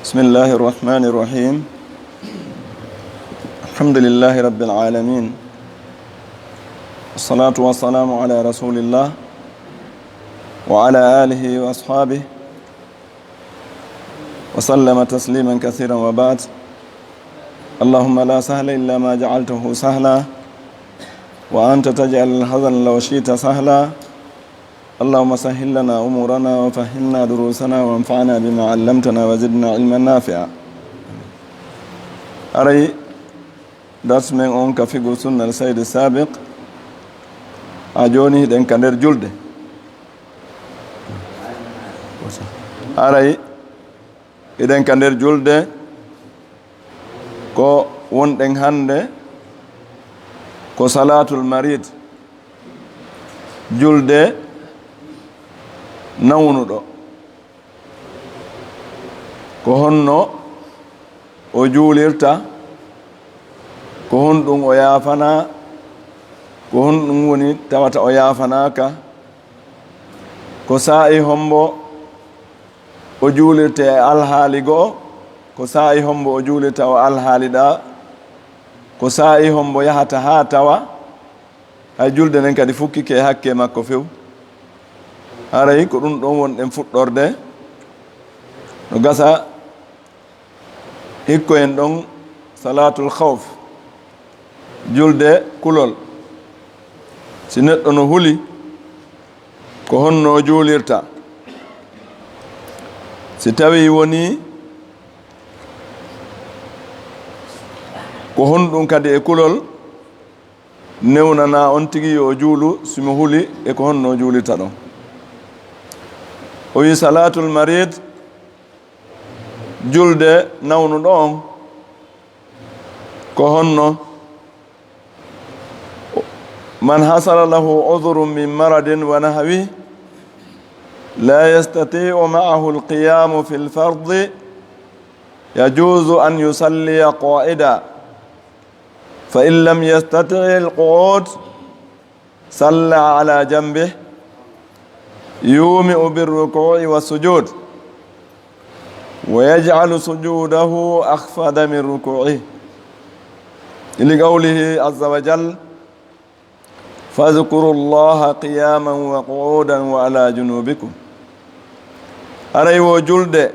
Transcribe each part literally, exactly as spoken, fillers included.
بسم الله الرحمن الرحيم. الحمد لله رب العالمين. والصلاة والسلام على رسول الله وعلى آله وأصحابه وسلم تسليما كثيرا وبعد. اللهم لا سهل إلا ما جعلته سهلا وأنت تجعل الحزن لو شئت سهلا. اللهم سهل لنا أمورنا وفهمنا دروسنا وانفعنا بما علمتنا وزدنا علما نافعا. Haray dars men on ka fiqhu sunna Sayyid Sabiq, haa jooni hiɗen ka nder julde. Haray hiɗen ka nder julde, ko wonɗen hannde ko salaatul marid, julde nawnuɗo. Ko honno o juulirta? Ko honɗum o yaafanaa? Ko honɗum woni tawata o yaafanaaka? Ko saa'i hombo o juulirta e alhaali go'o? Ko saa'i hombo o juulirta o alhaali ɗaa? Ko saa'i hombo yahata haa tawa hay julde nden kadi fukkike e hakke makko few? Haray ko ɗum ɗon wonɗen fuɗɗorde. No gasa hikkoyen ɗon salaatul khawf, julde kulol. Si neɗɗo no huli, ko honno o juulirta? Si tawii wonii ko honɗum kadi e kulol newnanaa on tigi yo o juulu, si mo huli, e ko honno o juulirta ɗon? O wi'i, salaatul marid, julde nawnuɗo on, ko honno? Man hasala lahu udhrun min maradin wa nahwihi la yastati'u ma'ahu al-qiyamu fil fardi, yajuzu an yusalliya qa'idan, fa in lam yastati' al-qu'ud, salla ala janbihi, yumi'u bir ruku'i was sujud, wa yaj'alu sujudahu akhfada min ruku'ihi. Li qawlihi azza wa jal, fadhkuru Allaha qiyaman wa qu'udan wa ala junubikum. Haray wo julde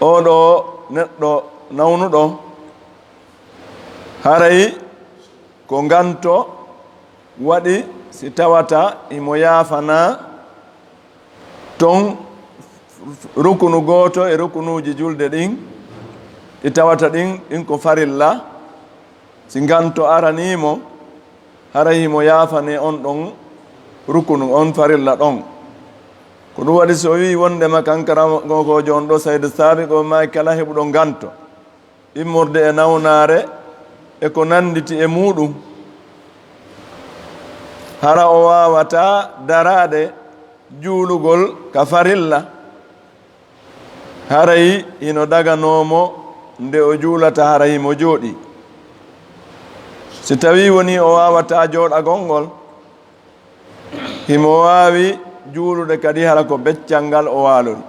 oo ɗoo neɗɗo nawnuɗo, haray ko nganto waɗi si tawata himo yaafanaa ton rukunu gooto e rukunuuji julde ɗin, ɗi tawata ɗin, ɗin ko farilla, si nganto aranii mo, haray himo yaafanee on ɗon rukunu, on farilla ɗon. Ko ɗum waɗi si o wi'i wondema kankara gonkoojo on ɗoo Saydu Saabiq o maayi kala heɓuɗo nganto immorde e nawnaare e ko nannditi e muuɗum, hara o waawataa daraade juulugol ka farilla, haray hino daganoo mo nde o juulata hara himo jooɗii. Si tawii wonii o waawataa jooɗagol ngol, himo waawi juulude kadi hara ko beccal ngal o waalori.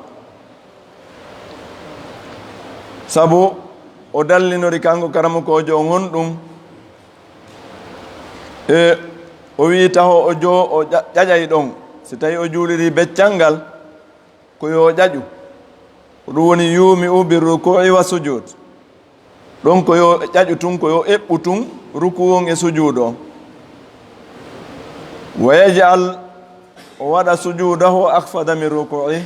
Sabu o dallinori kanko karamokoojo on honɗum? E o wi'i taho o jo-, o ƴa-, ƴaƴay ɗon. Si tawii o juuliri beccal ngal, ko yo ƴaƴu. Ko ɗum woni yumi'u bir ruku'i wa sujud. Ɗon ko yo ƴaƴu tun, ko yo eɓɓu tun ruku on e sujuudu on. Wa yaj'al, o waɗa sujuudahu akhfada min ruku'i.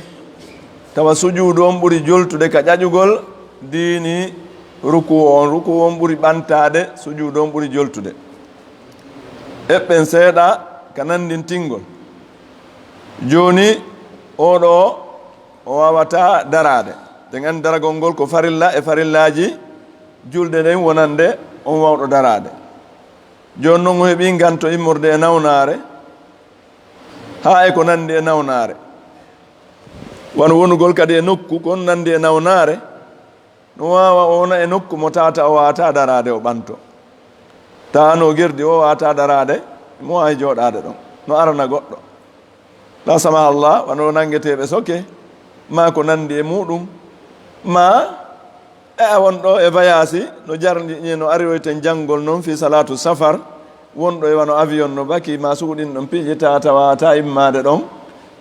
Tawa sujuudu on ɓuri joltude ka ƴaƴugol diini ruku on. Ruku on ɓuri ɓantaade, sujuudu on ɓuri joltude. Eɓɓen seeɗa ka nanndintingol. Jooni, oo ɗoo, o waawataa daraade. Ɗen anndi daragol ngol ko farilla e farillaaji julde ɗen wonande on waawɗo daraade. Jooni non o heɓii nganto immorde e nawnaare, haa e ko nanndi e nawnaare. Wano wonugol kadi e nokku kon nanndi e nawnaare, no waawa o wona e nokku mo tawata o waawataa daraade o ɓanto. Tawa no gerdi o waawataa daraade, mo waawi jooɗaade ɗon. no arana goɗɗo. La samaha Allah, wano nangeteeɓe soke, ma ko nandi e muɗum, ma e a won ɗo e vayaasi, no jarni, no ariroyten janngol noon fii salaatu safar, won ɗo e wano avion no baki, ma sugu ɗin ɗon piiji ta tawa ta immaade ɗon,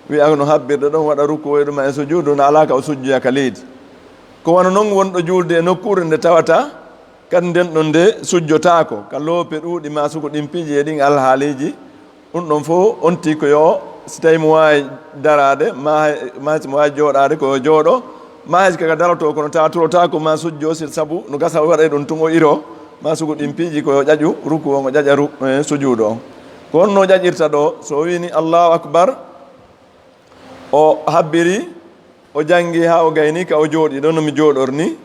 wi'a no habbirde ɗon, waɗa ruku e ɗuma e sujuudu, no alaa ka o sujjoya ka leydi. Ko wano noon won ɗo juulde e nokkuure nde tawata, kadi nden ɗon nde sujjotaako, ka loope ɗuuɗi ma sugu ɗin piiji e ɗin alhaaliiji, ɗum ɗon fof onti ko yo, si tawi mo waawi daraade, ma hay, ma si mo waawi jooɗaade, ko yo jooɗo, ma hay si kaka darotoo, kono tawa turotaako ma sujjo, si sabu no gasa o waɗay ɗum tun o iro, ma sugu ɗin piiji ko yo ƴaƴu ruku on, o ƴaƴa ru-, eh, sujuudu on. Ko honno ƴaƴirta ɗo? So o wiini Allahu Akbar, o habbiri, o janngi haa o gayni ka o jooɗi ɗo no mi jooɗor ni.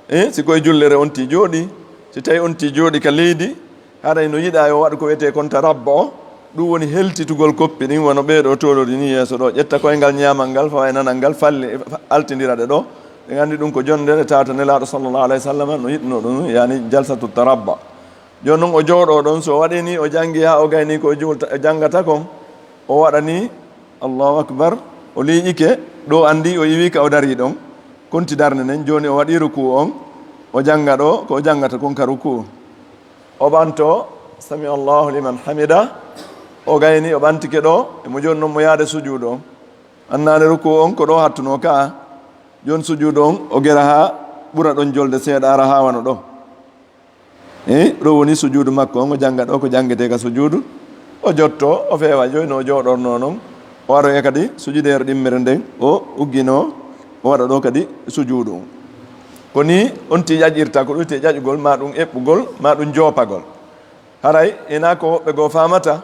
Eh, si koye jullere onti jooɗi, si tawi onti jooɗi ka leydi, haray no yiɗa yo waɗu ko wiyetee kon tarabbo o, ɗum woni heltitugol koppi ɗin wano ɓee ɗo toolori ni yeeso ɗo, ƴetta koyngal ñaamal ngal fawa e nanal ngal, falle, altindira ɗe ɗo. Ɗen anndi ɗum ko jonnde nde tawata Nelaaɗo sallallahu alayhi wa sallam no yiɗuno ɗum, yani jalsatu tarabba. Jooni noon o jooɗoo ɗon, so o waɗii ni, o janngi haa o gayni ko o juulta, o janngata kon, o waɗa ni, Allahu Akbar, o liiƴike, ɗo anndi o iwii ka o darii ɗon, konti darnde nden. Jooni o waɗii rukuu on, o jannga ɗo ko o janngata kon ka rukuu. O ɓanto, "Sami Allahu liman hamida," o gayni, o ɓantike ɗo, e mo jooni noon mo yaade sujuudu on. Annaade rukuu on ko ɗo hattunoo ka, jooni sujuudu on o gera haa ɓura ɗon jolde seeɗa, ara haa wano ɗo. Eh, ɗo woni sujuudu makko on, o jannga ɗo ko janngetee ka sujuudu. O jotto, o feewa, jooni no o jooɗornoo non. O aroya kadi sujudeere ɗimmere nden, o ugginoo, o waɗa ɗo kadi sujuudu on. Ko ni on ti ƴaƴirta, ko ɗum wiyetee ƴaƴugol, ma ɗum eɓɓugol, ma ɗum joopagol. Haray, ina ko woɓɓe goo faamata,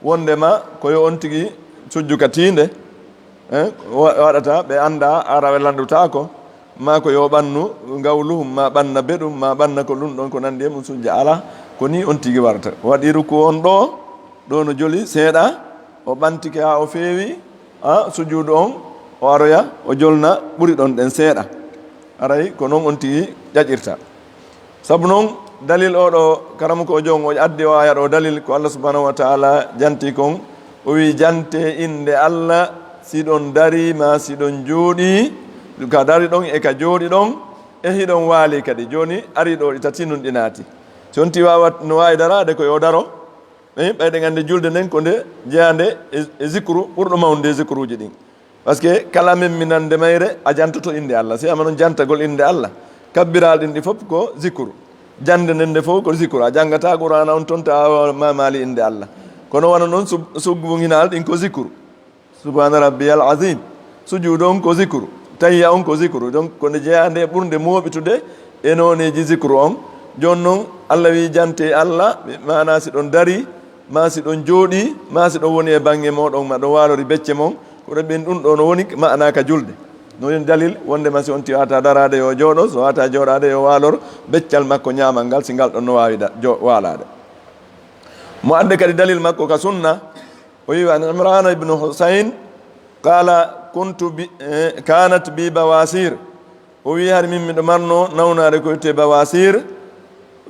wondema ko yo on tigi sujju ka tiinde, eh, wa-, waɗata, ɓe annda, arawe lanndutaako, ma ko yo ɓannu ngawluhum, ma ɓanna beɗum, ma ɓanna ko ɗum ɗon ko nanndi e mum sujja. Alaa, ko ni on tigi warata. Waɗi ruku on ɗo, ɗo no joli seeɗa, o ɓantike haa o feewi, a, sujuudu on, o aroya, o jolna ɓuri ɗon ɗen seeɗa. Haray ko non on tigi ƴaƴirta. Sabu non, dalil oo ɗo, karamoko o jon o addi o aaya ɗo dalil, ko Allah subhanahu wa ta'ala janti kon, o wi, "Jante innde Allah, siɗon dari ma siɗon jooɗi, ka dari ɗon e ka jooɗi ɗon, e hiɗon waali kadi." Jooni, ari ɗo ɗi tati nun ɗi naati. Si on ti waawa, no waawi daraade ko yo daro, eh, ɓay ɗen anndi julde nden ko nde jeyaande e, e zikru, ɓurɗo mawnude e zikruuji ɗin. Parce que kala memminande mayre, a jantoto innde Allah. Si ama non jantagol innde Allah, kabbiraal ɗin ɗi fof ko zikru. Jannde nden nde fof ko zikru. A janngata Qur'aana on ton ta a mamaali innde Allah. Kono wano non sub-, subbu hinal ɗin ko zikru. Subhaana rabbiyal azim. Sujuudu on ko zikru. Tahiyya on ko zikru. Donc, ko nde jeyaande ɓurnde mooɓitude e nooneeji zikru on. Jooni non, Allah wi, "Jante Allah, maana si ɗon dari, ma si ɗon jooɗi, ma si ɗon woni e baŋŋe mooɗon, ma ɗon waalori becce mon." Ko ɗo ɓen ɗum ɗo no woni maana ka julde. No woni dalil wondema si on ti wata daraade yo jooɗo, so wata jooɗaade yo waalor beccal makko ñaamal ngal, si ngal ɗon no waawi da-, jo-, waalaade. Mo adde kadi dalil makko ka sunna, o wi, "An Imran ibn Husayn, qala, kuntu bi, eh, kanat bi bawasir." O wi, "Hari min miɗo marno nawnaare ko wi'etee bawasir.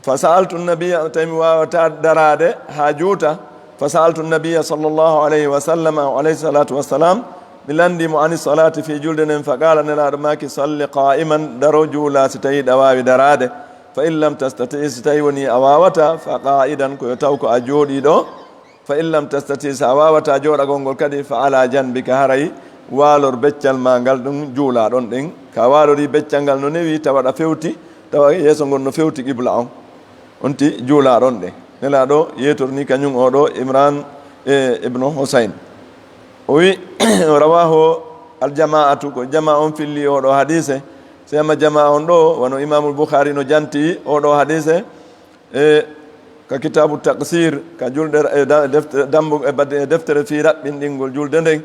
Fa sa'altu nabiyya," tawi mi waawata daraade haa juuta. "Fa sa'altu nabiyya sallallahu alayhi wa sallam, alayhi salatu wassalam, mi lanndi mo ani salati fi julde nden, fa qala," Nelaaɗo maaki, "Salli qa'iman, daro juula si tawi ɗa waawi daraade. Fa in lam tastati, si tawi woni a waawata, fa qa'idan, ko yo taw ko a jooɗiiɗo. Fa in lam tastati, si a waawata jooɗagol ngol kadi, fa ala janbika, haray waalor beccal ma ngal ɗum juulaa ɗon ɗen. Ka waalori beccal ngal no newi, tawa ɗa fewti, tawa yeeso ngon no fewti qibla on. On ti juulaa ɗon ɗe." Nelaaɗo yeetorni kañum oo ɗo Imran e Ibnu Husayn. O wi, rawahu al jama'atu, ko jamaa on filli oo ɗo hadiise. Si ama jamaa on ɗo, wano Imaamul Bukhari no janti oo ɗo hadiise, e ka kitaabu taqsir, ka julɗe, e da-, defte, dambu-, e badde, e deftere fii raɓɓinɗingol julde nden.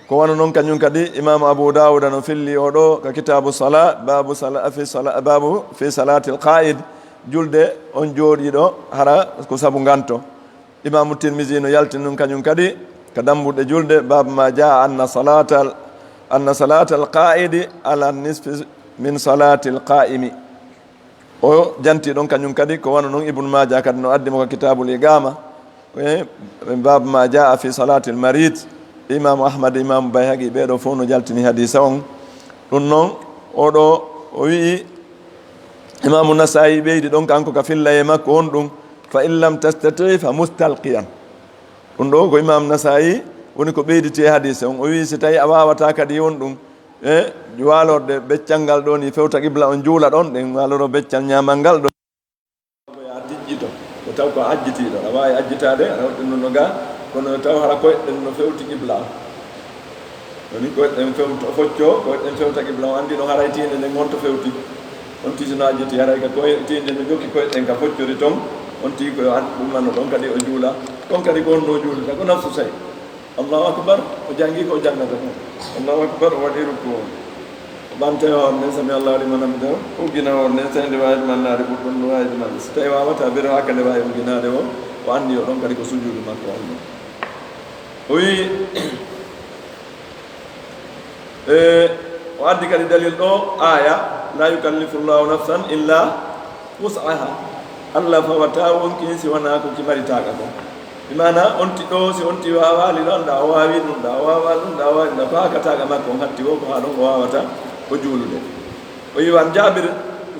Ko wano non kañum kadi Imaamu Abu Dawuda no filli oo ɗo ka kitaabu sala, babu sala, fi sala, babu fi salatil qa'id, julde on jooɗiiɗo hara ko sabu nganto. Imaamu Tirmisi no yalti nun kañum kadi ka dambuɗe julde, babu ma jaa anna salatal, anna salatal qa'idi ala nisfi min salatil qa'imi. O janti ɗon kañum kadi, ko wano non Ibnu Maaja kadi no addi mo ka kitaabul iqaama. E, baabu ma jaa fi salatil marid. Imaamu Ahmad, Imaamu Bayhaqi, ɓee ɗoo fof no jaltini hadiisa on. Ɗum noon, oo ɗoo o wi'i, Imaamu Nasaa'i ɓeydi ɗon kanko ka fillayee makko on ɗum, "Fa in lam tastati fa mustalqiyan." Ɗum ɗoo ko Imaamu Nasaa'i woni ko ɓeyditi e hadiisa on. O wi'i, si tawi a waawataa kadi on ɗum, e, waalorde beccal ngal ɗoo ni fewta qibla on juula ɗon, ɗen waaloro beccal ñaamal ngal ɗoo. Ko yaa tijjito, ko taw ko ajjitiiɗo, aɗa waawi ajjitaade, aɗa waɗi ɗum no gaa, kono taw hara koyɗe ɗen no fewti qibla. Woni koyɗe ɗen fewto, focco, koyɗe ɗen fewta qibla, o anndi ɗon haray tiinde nden honto fewti. On tigi no ajjiti, haray ka koye, tiinde no jokki koyɗe ɗen ka foccori ton, on tigi ko yo an ɗum manno ɗon kadi o juula, ɗon kadi ko honno juulata, ko nafsu sey. Allahu akbar, o janngi ko o janngata kon. Allahu akbar, o waɗi rukuu on. O ɓamta e hoore nden, "Sami Allahu liman hamidah", o uggina hoore nden, so nde waawi ɗumannaade ɓurɗo nde waawi ɗumannaade. Si tawi waawataa, biro haa ka nde waawi ugginaade o, o anndi o ɗon kadi ko sujuudu makko on ɗon. O wi'i, e, o addi kadi dalil ɗoo, aaya, "La yukallifu Allahu nafsan illa wus'aha." Allah fawataa wonki si wanaa ko ki mari taaqa kon. Bi maana, on ti ɗoo, si on ti waawaali ɗon, ɗa o waawi ɗum, ɗa o waawa ɗum, ɗa o waawi ɗum, ɗa ko haa ka taaqa makko on hatti woo, ko haa ɗon o waawata o juulude. O wi'i an Jaabir,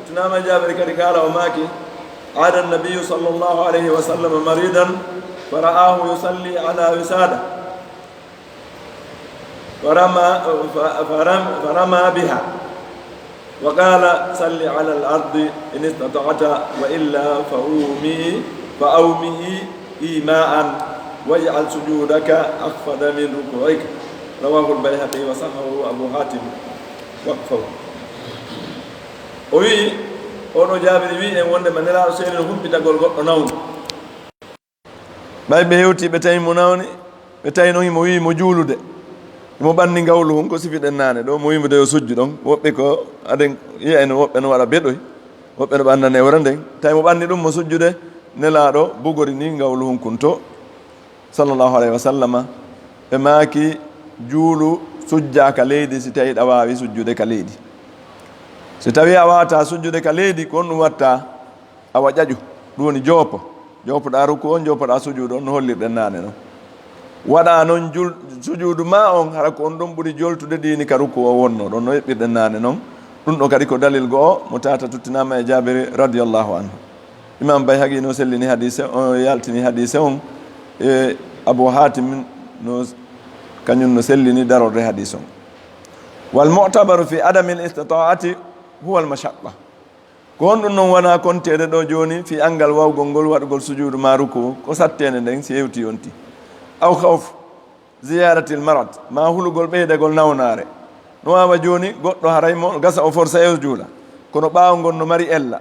tinaama Jaabir kadi kaala o maaki, "Aada nabiyyu sallallahu alayhi wa sallam maridan, fa ra'ahu yusalli ala wisaada." فرمى، ف-، فرم-، فرمى بها وقال: "صل على الأرض إن استطعت، وإلا فأومئ، فأومئ إيماء، واجعل سجودك أخفض من ركوعك." رواه البيهقي وصححه أبو حاتم وقفه. O wi'i, oo ɗoo Jaabir wi'i en wonde ma Nelaaɗo seenino humpitagol goɗɗo nawɗo. Ɓay ɓe hewtii, ɓe tawi mo nawni, ɓe tawi noon himo wi'i mo juulude, himo ɓanni ngawlu hun, ko sifiɗen naane ɗoo, mo wi'i mo de yo sujju ɗon. Woɓɓe ko aden yi'a en, woɓɓe no waɗa beɗoy, woɓɓe no ɓanna newre nden. Tawi mo ɓanni ɗum mo sujjude, Nelaaɗo bugori ni ngawlu hun kun to, sallallahu alayhi wa sallama. Ɓe maaki, juulu sujjaa ka leydi si tawi ɗa waawi sujjude ka leydi. Si tawi a waawataa sujjude ka leydi, ko honɗum watta? Awa ƴaƴu, ɗum woni joopo. Joopoɗaa ruku on, joopoɗaa sujuudu on, no hollirɗen naane non. Waɗaa non jul-, sujuudu maa on, hara ko on ɗon ɓuri joltude ɗiini ka ruku o wonnoo ɗon, no eɓɓirɗen naane non. Ɗum ɗo kadi ko dalil go'o mo tata tuttinaama e Jaabiri radiyallahu anhu. Imam Bayhaqi no sellini hadiise, o yaltini hadiise on, e Abu Hatim no, kañum no sellini darorde hadiise on. Wal mu'tabaru fi adami al istita'ati huwa al mashaqqa. Ko honɗum non wona konteede ɗo jooni fii anngal waawgol ngol waɗugol sujuudu maa ruku? Ko satteende nden si hewtii on ti. Aw khawf ziyadatil marad, maa hulugol ɓeydagol nawnaare. No waawa jooni goɗɗo haray mo gasa o forsa e o juula. Kono ɓaawo ngon no mari ella.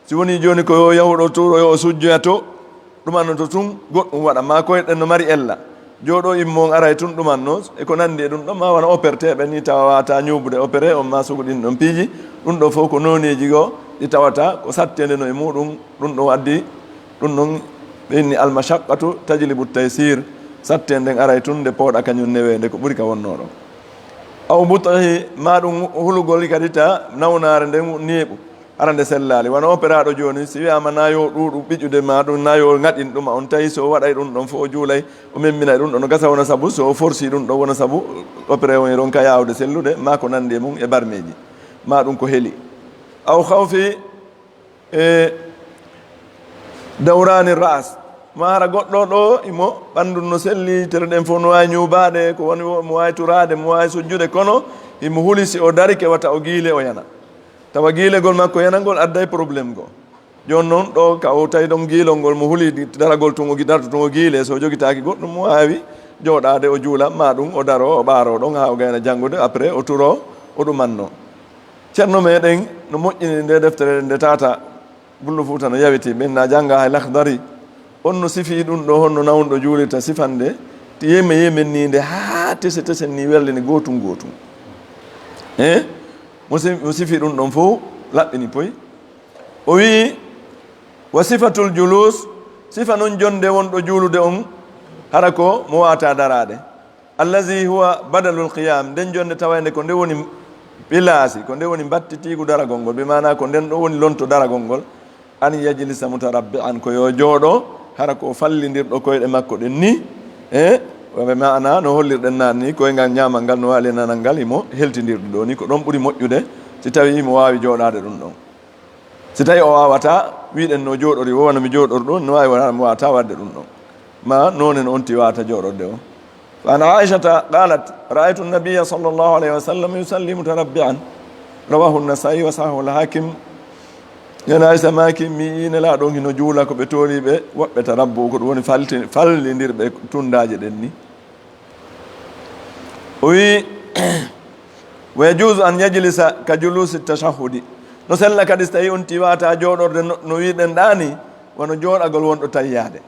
Si wonii jooni ko yo yahuɗo tuuro yo o sujjoya to, ɗumannoto tun goɗɗum waɗa, maa koyɗen no mari ella. Jooɗo immo on aray tun ɗumanno, e ko nanndi e ɗum ɗon, maa wona operteeɓe ni tawa waata ñuubude opéré on, maa sugu ɗin ɗon piiji. Ɗum ɗo fof ko nooneeji goo ɗi tawata ko satteende no e muɗum. Ɗum ɗon addi, ɗum ɗon ɓe inni almashaqqatu tajlibu taysir. Satteende nden aray tun nde pooɗa kañum neweende ko ɓuri ka wonnoo ɗon. Aw butahi, maa ɗum hulugol kadi ta nawnaare nden neeɓu. Hara nde sellaali. Wano operaaɗo jooni, si wiyaama na yo ɗuuɗu ɓiƴƴude ma ɗum, na yo ŋaɗin ɗum, on tawi so o waɗay ɗum ɗon fof o juulay, o memminay ɗum ɗon, no gasa wona sabu, so o forsi ɗum ɗon wona sabu opéré on e ronka yaawde sellude, maa ko nanndi e mum e barmeeji, maa ɗum ko heli. Aw khawfi, e, dawrani ra's, maa hara goɗɗo ɗo, imo ɓanndu no selli, tere ɗen fof no waawi ñuubaade, ko woni wo-, mo waawi turaade, mo waawi sujjude, kono imo huli si o darike wata o giile o yana. Tawa giilegol makko yanangol adday problème goo. Jooni noon ɗo ka o tawi ɗon giilol ngol mo huli daragol tun o gi-, darto tun o giile, so o jogitaaki goɗɗum mo waawi jooɗaade o juula, maa ɗum o daro o ɓaaro ɗon haa o gayna janngude, après o turo o ɗumanno. Ceerno meɗen no moƴƴini nde deftere nde tata Pullo Fuuta no yawiti, ɓen na jannga hay Lakhdari. On no sifii ɗum ɗo, honno nawnuɗo juulirta sifande, ti yeme yemen ni nde haa tese tesen ni wellini gootun gootun. Eh? Mo si-, mo sifii ɗum ɗon fof laɓɓini poy. O wi'i, "Wa sifatul julus, sifa non jonde wonɗo juulude on, hara ko mo waata daraade. Allazi huwa badalul qiyam, nden jonde tawande ko nde woni pilaasi, ko nde woni mbattitiigu daragol ngol, bi maana ko nden ɗo woni lonto daragol ngol." An yajlisa mutarabbi'an, ko yo jooɗo Hara ko fallindirɗo koyɗe makko ɗen ni, e, waɓe maana no hollirɗen naan ni, koyngal ñaamal ngal no waali e nanal ngal, himo heltindirde ɗo ni, ko ɗon ɓuri moƴƴude si tawi himo waawi jooɗaade ɗum ɗon. Si tawi o waawataa, wiɗen no jooɗori, wo wano mi jooɗori ɗum, no waawi wona mo waawataa waɗde ɗum ɗon. Ma noone no on tiwaata jooɗorde o. Fa an Aishata qalat, ra'aytu nabiyya sallallahu alayhi wa sallam yusalli mutarabbi'an. Rawahu an-Nasa'i wa sahahu al-Hakim. Nana Aisha maaki, mi yi'i Nelaaɗo on hino juula ko ɓe tooliiɓe woɓɓe tarabbu, ko ɗum woni falti-, fallindirɓe tundaaje ɗen ni. O wi'i, wa yajuzu an yajlisa ka julusi tashahhudi. No sella kadi si tawi on tiwaata jooɗorde no, no wi'ɗen ɗaani, wano jooɗagol wonɗo tayyaade.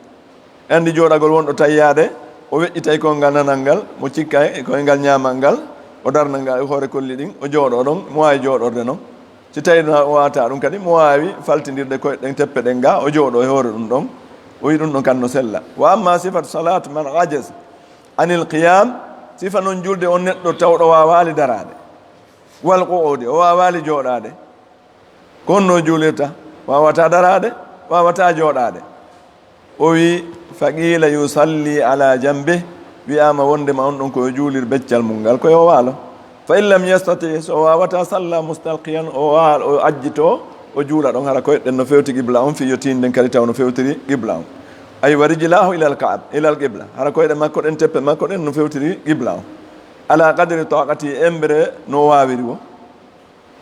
Anndi jooɗagol wonɗo tayyaade, o weƴƴitay koyngal nanal ngal, mo cikkay e koyngal ñaamal ngal, o darna ngal e hoore kolli ɗin, o jooɗoo ɗon, mo waawi jooɗorde non. Si tawi no o waawataa ɗum kadi, mo waawi faltindirde koyɗe ɗen, teppe ɗen ga, o jooɗoo e hoore ɗum ɗon. O wi'i ɗum ɗon kan no sella. Wa amma sifatu salatu man ajaza anil qiyam, sifa non julde on neɗɗo tawɗo waawaali daraade. Wal qu'udi, o waawaali jooɗaade. Ko honno o juulirta? Waawataa daraade, waawataa jooɗaade. O wi'i, fa qiila yusalli ala janbih, wi'aama wondema on ɗon ko o juulir beccal mum ngal, ko yo waalo. Fa in lam yastati, so o waawataa, salla mustalqiyan, o waal-, o ajjitoo, o juula ɗon, hara koyɗe ɗen no fewti qibla on, fii yo tiinden kadi taw no fewtiri qibla on. Ay wa rijlahu ilal ka'b-, ilal qibla, hara koyɗe makko ɗen, teppe makko ɗen no fewtiri qibla on. Ala qadri taqati, embere no o waawiri wo.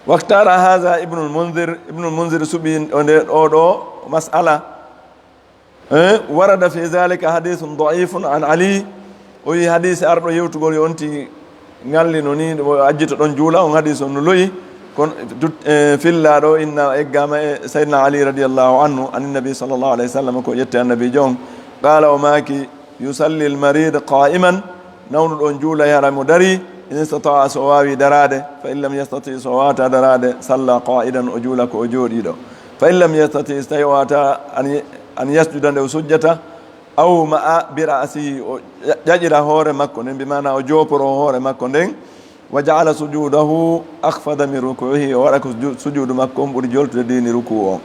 Waktara haza Ibnul Munzir, Ibnul Munzir suɓi o nde, o ɗo mas'ala. Eh, warada fi zalika hadithun da'ifun an Ali. O wi hadisi arɗo yewtugol yo on ti ngalli no ni, o ajjito ɗon juula, on hadisi on no lo'i. Kon tut-, eh, fillaaɗo inna eggaama e Sayyidina Ali radiyallahu anhu, anin nabi sallallahu alayhi wa sallam, ko ƴetti annabiijo on. Qala, o maaki, yusalli al-marid qa'iman, nawnuɗo on juulay hara mo darii, in istata'a, so o waawi daraade, fa in lam yastati, so o waawataa daraade, salla qa'idan, o juula ko o jooɗiiɗo. Fa in lam yastati, so tawi o waawataa an, an yasjuda nde o sujjata, aw ma'a bi ra'sihi, o ƴa-, ƴaƴira hoore makko nden, bi maana o jooporo hoore makko nden, wa ja'ala sujudahu akhfada min ruku'ihi, o waɗa ko ju-, sujuudu makko on ɓuri joltude diini rukuu on.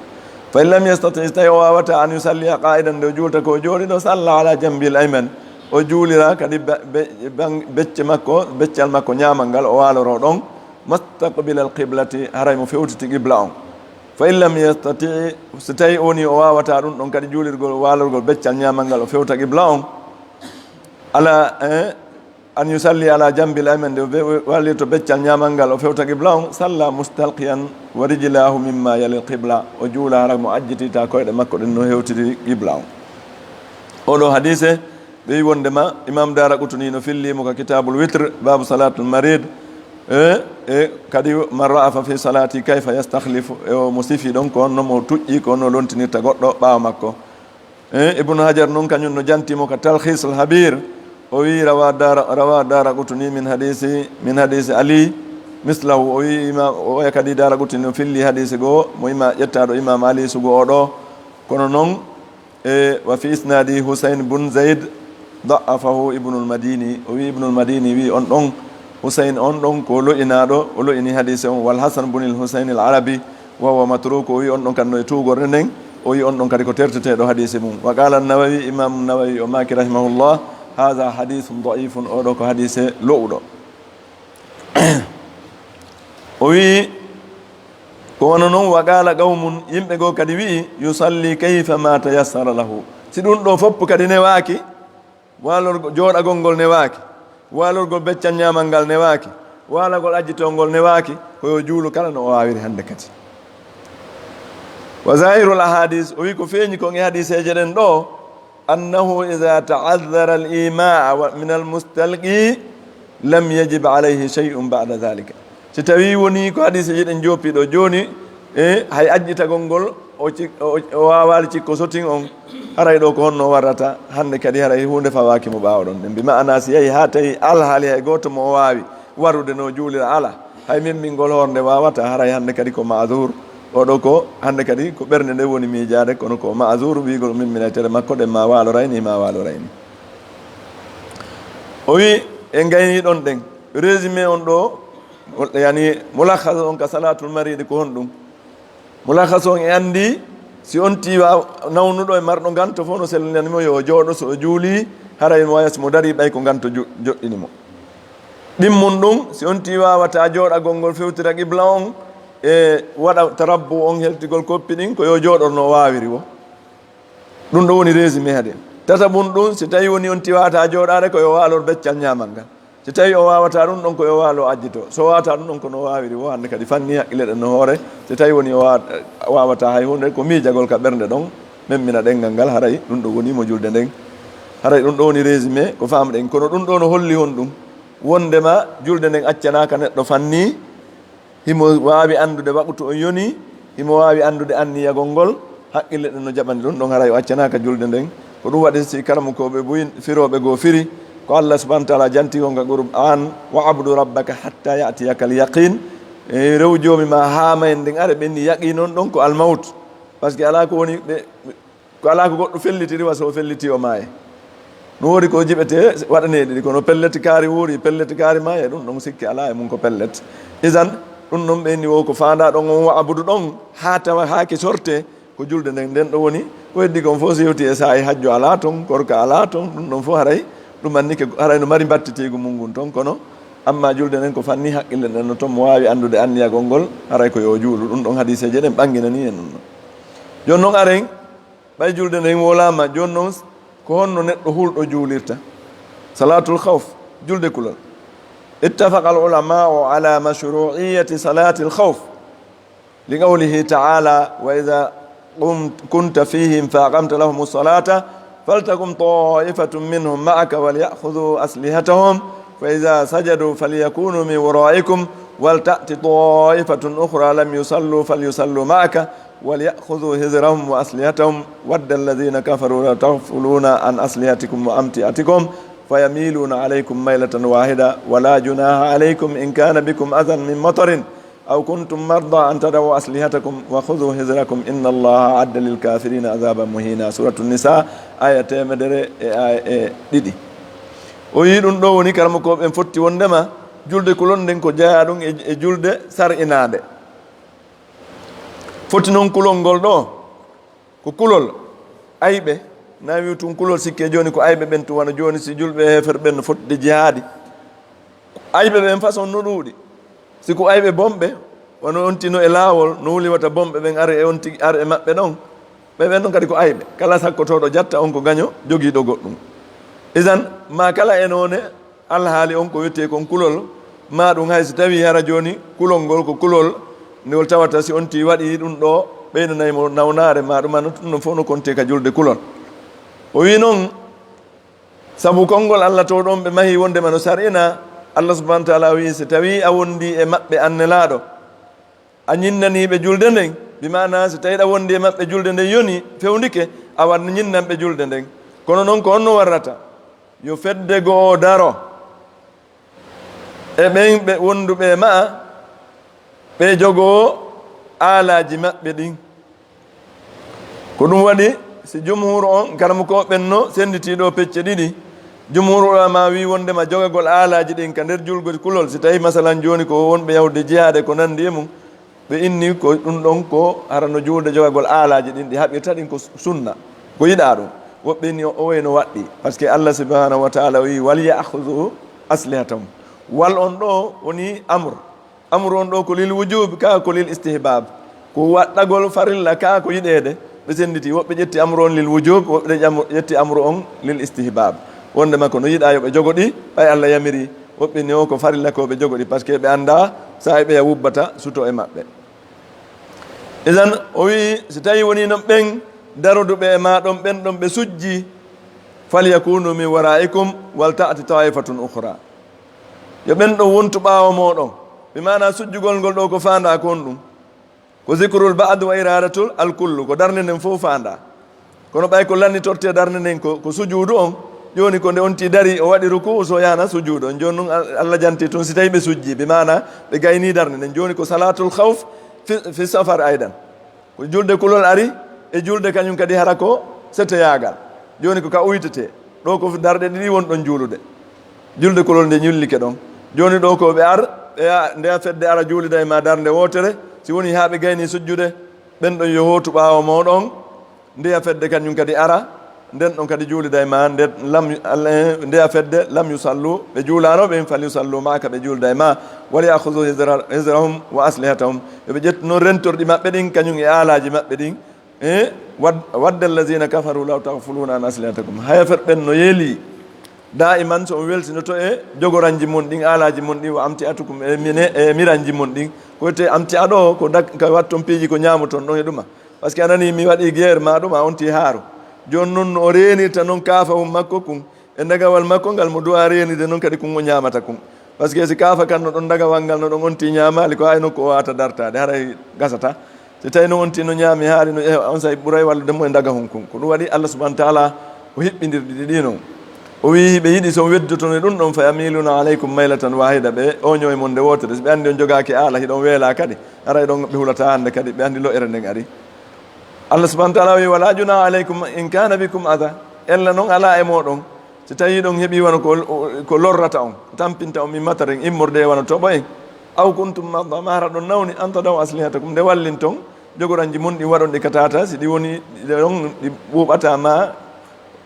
Fa in lam yastati, so tawi o waawataa, an yusalliya qa'idan, nde o juulta ko o jooɗiiɗo, salla ala janbil ayman, o juulira kadi be-, be-, ban-, becce makko, beccal makko ñaamal ngal, o waaloroo ɗon, mustaqbilal qiblati, haray mo fewtiti qibla on. Fa in lam yastati, so tawi o woni o waawataa ɗum ɗon kadi juulirgol, waalorgol beccal ñaamal ngal, o fewta qibla on, ala, eh, an yusalli ala janbil ayman, nde o be-, wallirto beccal ñaamal ngal, o fewta qibla on, salla mustalqiyan wa rijlahu mimma yali qibla, o juula hara mo ajjitiita koyɗe makko ɗen no hewtiri qibla on. Oɗo hadise, ɓe wi wondema Imam Daraqutni no filli mo ka Kitabul Witr, babu salatul marid, e, e kadi man ra'afa fi salati kayfa yastakhlifu, e o mo sifi ɗon ko on no mo tuƴƴi, ko on no lontinirta goɗɗo ɓaawo makko. Eh, Ibnu Hajar non kañum no janti mo ka Talkhisul Habir. O wi rawa Dara-, rawa Daraqutni min hadisi, min hadisi Ali mislahu. O wi ima-, o wiya kadi Daraqutni no filli hadisi goo, mo ima ƴettaaɗo Imam Ali sugo o ɗo. Kono non, e, wa fi isnadi Husayn bun Zayd da'afahu Ibnul Madini. O wi Ibnul Madini wi on ɗon Husayn on ɗon ko lo'inaaɗo, o lo'ini hadisi on. Wal Hasan bunil Husayn al Arabi, wa huwa matruk, o wi on ɗon kan no e tuugorde nden, o wi on ɗon kadi ko terteteeɗo hadise mum. Wa qala Nawawi, Imam Nawawi o maaki rahimahullah, hadha hadithun da'ifun, oɗo ko hadise lo'uɗo. O wi, ko wano non, wa qala qawmun, yimɓe goo kadi wi, yusalli kayfa ma tayassara lahu. Si ɗum ɗo fopp kadi newaaki, waalorgo-, jooɗagol ngol newaaki, waalorgol beccal ñaamal ngal newaaki, waalagol ajjitoo ngol newaaki, ko yo juulu kala no o waawiri hannde kadi. Wa zahirul ahadis, o wi ko feeñi kon e hadiseeje ɗen ɗo, annahu iza ta'azzara al-ima'u wa, min al-mustalqi, lam yajib alayhi shay'un ba'da dhalika. Si tawii wonii ko hadiseeje ɗen joopi ɗo jooni, e hay ajjitagol ngol, o cik-, o, o waawaali cikko sotin on, haray ɗo ko honno warrata? Hannde kadi haray huunde fawaaki mo ɓaawo ɗon. Ɗen mbi ma'ana si yahi haa tawi alhaali hay gooto mo o waawi warude no juulira ala, hay memmingol hoore nde waawata, haray hannde kadi ko ma'zur. Oɗo ko hannde kadi ko ɓernde nde woni miijaade, kono ko ma'zur wiigol memmina e tere makko, ɗen ma waaloray ni, ma waaloray ni. O wi, en gayni ɗon ɗen. Résumé on ɗo, yani, mulakhas on ka salatul maridi ko honɗum? Mulakhas on e anndi, Si on tiiwa nawnuɗo e marɗo nganto fof no sellinani mo yo o jooɗo, so o juuli, haray mo waya si mo darii ɓay ko nganto ju-, joɗɗini mo. Ɗimmun ɗum, si on tiiwawata jooɗagol ngol fewtira qibla on e waɗa tarabbu on heltigol koppi ɗin, ko yo jooɗor no waawiri wo. Ɗum ɗo woni résumé hade. Tataɓun ɗum, si tawi woni on tiiwata jooɗaade, ko yo waalor beccal ñaamal ngal. Si tawi o waawata ɗum ɗon, ko yo waalo ajjito. So waawata ɗum ɗon, ko no waawiri wo hannde kadi fanni haqqille ɗen no hoore. Si tawi woni o waawa-, waawata hay huunde, ko miijagol ka ɓernde ɗon, memmina ɗenngal ngal, haray ɗum ɗo woni mo julde nden. Haray ɗum ɗo woni résumé ko faamɗen. Kono ɗum ɗo no holli honɗum? Wondema julde nden accanaaka neɗɗo fanni, himo waawi anndude waqtu on yoni, himo waawi anndude anniyagol ngol, haqqille ɗen no jaɓani ɗum ɗon, haray o accanaaka julde nden. Ko ɗum waɗi si karamokooɓe buy firooɓe goo firi, ko Allah subhanahu wa taala janti on ka Qur'an, "Wa'budu rabbaka hatta ya'tiyaka al-yaqin." E, rew Joomi ma haa mayen nden are, ɓenni yaqin on ɗon ko al-mawt. Parce que alaa ko woni ɓe, ko alaa ko goɗɗo fellitiri wa so o felliti o maaye. No woodi ko jiɓete waɗaneeɗi ɗi, kono pellet kaari wuuri, pellet kaari maaye, ɗum ɗon sikki alaa e mum ko pellet. Isan, ɗum ɗon ɓenni wo ko faandaa ɗon on wa'budu ɗon, haa tawa haa ki sorte, ko julde nden, nden ɗo woni, ko heddi kon fof si hewti e saa'i hajju alaa ton, korka alaa ton, ɗum ɗon fof haray, ɗum anni ke, haray no mari mbattitiigu mum ngun ton, kono amma julde nden ko fanni haqqille nden no ton mo waawi anndude anniyagol ngol, haray ko yo juulu, ɗum ɗon hadiiseeje ɗen ɓanginani en ɗum ɗon. Jooni non aren, ɓay julde nden wolaama, jooni non ko honno neɗɗo hulɗo juulirta? Salaatul khawf, julde kulol. Ittafaqa al ulama'u ala mashru'iyyati salatil khawf. لقوله تعالى: "وإذا قمت، كنت فيهم فأقمت لهم الصلاة فلتقم طائفة منهم معك وليأخذوا أسلحتهم فإذا سجدوا فليكونوا من ورائكم ولتأت طائفة أخرى لم يصلوا فليصلوا معك وليأخذوا حذرهم وأسلحتهم ود الذين كفروا لو تغفلون عن أسلحتكم وأمتعتكم فيميلون عليكم ميلة واحدة ولا جناح عليكم إن كان بكم أذى من مطر أو كنتم مرضى أن تضعوا أسلحتكم وخذوا حذركم إن الله أعد للكافرين عذابا مهينا." Suuratu Nisaa, aaya teemedere e aaya e ɗiɗi. O wi'i ɗum ɗo woni karamokooɓe ɓen fotti wondema julde kulol nden ko jeyaa ɗum e, e julde sar'inaande. Foti non kulol ngol ɗo, ko kulol ayɓe, na wi'u tun kulol sikke jooni ko ayɓe ɓen tun, wano jooni si julɓe e heeferɓe ɓen no fotde jihaadi. Ayɓe ɓen façon no ɗuuɗi. Si ko ayɓe bonɓe, wano on tino e laawol, no wuli wata bonɓe ɓen are e on tigi, are e maɓɓe ɗon. Ɓe ɓen ɗon kadi ko ayɓe. Kala sakkotooɗo jatta on ko gaño jogiiɗo goɗɗum. Isan, ma kala e noone, alhaali on ko wi'etee kon kulol, ma ɗum hay si tawii hara jooni kulol ngol ko kulol ngol tawata si on tii waɗii ɗum ɗo ɓeynanay mo nawnaare ma ɗum, ano ɗum ɗon fof no kontee ka julde kulol. O wi'i non, sabu konngol Allah to ɗon ɓe mahi wondema no sar'ina, Allah subhanahu wa taala wi'i, si tawii a wondii e maɓɓe an Nelaaɗo, a ñinnanii ɓe julde nden, bi maana si tawii ɗa wondi e maɓɓe julde nden yoni, fewndike, awa ñinnan ɓe julde nden. Kono non ko honno warrata? Yo fedde go'o daro e ɓen ɓe wonduɓe e ma'a, ɓe jogoo aalaaji maɓɓe ɗin. Ko ɗum waɗi, si jumhuur on, karamokooɓe ɓen no sennditii ɗo pecce ɗiɗi. Jumhuur ulama wi'i wondema jogagol aalaaji ɗin ka nder julgol kulol, si tawii masalan jooni ko wonɓe yahude jihaade ko nanndi e mum, ɓe inni ko ɗum ɗon ko hara no juulde jogagol aalaaji ɗin ɗi haɓirta ɗin ko sunna, ko yiɗaa ɗum. Woɓɓe inni o, o wayno waɗɗii, parce que Allah subhanahu wa taala wi'i, "Wal ya'khudhu aslihatahum." Wal on ɗo woni amr. Amru on ɗo ko lil wujub, ka ko lil istihbab. Ko waɗɗagol farilla, ka ko yiɗeede. Ɓe sennditi, woɓɓe ƴetti amru on lil wujub, woɓɓe ƴam-, ƴetti amru on lil istihbab. Wondema ko no yiɗaa yo ɓe jogo ɗi, ɓay Allah yamiri. Woɓɓe ni o ko farilla ko ɓe jogo ɗi, parce que ɓe anndaa saa'i ɓeya wubbata suto e maɓɓe. Idan, o wi'i, si tawii wonii non ɓen daroduɓe e maa ɗon, ɓen ɗon ɓe sujji, "Falyakunu min wara'ikum wal ta'ti ta'ifatun ukhra." Yo ɓen ɗon wontu ɓaawo mooɗon. Bi maana sujjugol ngol ɗo ko faandaa ko honɗum? Ko zikrul ba'd wa iradatul al kullu. Ko darnde nden fof faandaa. Kono ɓay ko lannitortee darnde nden ko, ko sujuudu on. Jooni ko nde on tii darii, o waɗi ruku'u, so yahna sujuudu on. Jooni ɗum Al-, Allah janti tun si tawii ɓe sujji. Bi maana ɓe gaynii darnde nden. Jooni ko salaatul khawf fi, fi safar aydan. Ko julde kulol ari, e julde kañum kadi hara ko seteyaagal. Jooni ko ka uytetee. Ɗo ko darɗe ɗiɗi won ɗon juulude. Julde kulol nde ñullike ɗon. Jooni ɗo ko ɓe ar, ɓe ya-, nde fedde ara juulida e ma darnde wootere, si woni haa ɓe gayni sujjude, Ɓen ɗon yo hootu ɓaawo mooɗon, ndeya fedde kañum kadi ara, nden ɗon kadi juulida e ma, nden lam, al-, ndeya fedde lam yusallu, ɓe juulaano ɓen, fal yusallu maaka, ɓe juulida e ma, wal ya'khudhu hizra-, hizrahum wa aslihatahum, yo ɓe ƴettu non rentorɗi maɓɓe ɗin, kañum e aalaaji maɓɓe ɗin, e wad-, wadda allazina kafaru law taghfuluna an aslihatakum, haya fer ɓen no yeeli, daiman so on weltinoto e jogoranji mon ɗin, aalaaji mon ɗin, wa amti'atukum e mine-, e miranji mon ɗin, ko wiyetee amti'a ɗo, ko dak-, ka watton piiji ko ñaamoton ɗon e ɗuma. Parce que a nanii mi waɗii guerre ma ɗum, a ontii haaru. Jooni non no o reenirta non kaafahun makko kun, e ndagawal makko ngal mo duwaa reenirde non kadi kun o ñaamata kun. Parce que si kaafa kan no ɗon ndagawal ngal no ɗon ontii ñaamaali, ko ay nokku o waawata dartaade, haray gasata. Si tawii no ontii no ñaami haali no, eh, onsay ɓuray wallude mo e ndagahun kun. Ko ɗum waɗi Allah subhanahu wa ta'ala o hiɓɓindirɗi ɗi ɗi non. O wi'i hiɓe yiɗi so on weddoton e ɗum ɗon, fa yamiluna alaykum maylatan wahida, ɓe oño e mon nde wootere. Si ɓe anndi on jogaaki aala, hiɗon weelaa kadi. Haray ɗon ɓe hulataa hannde kadi, ɓe anndi lo'ere nden ari. Allah subhanahu wa ta'ala wi, "Wala junaha alaykum in kana bikum adha." Ella non alaa e mooɗon. Si tawii ɗon heɓii wano ko, ko lorrata on, tampinta on min matarin immorde e wano toɓo en. Aw kuntum marda, ma hara ɗon nawni, an tadaw aslihatakum, nde wallinton jogoranji mon ɗin waɗon ɗi katata, si ɗi woni ɗi ɗon ɗi ɓuuɓata ma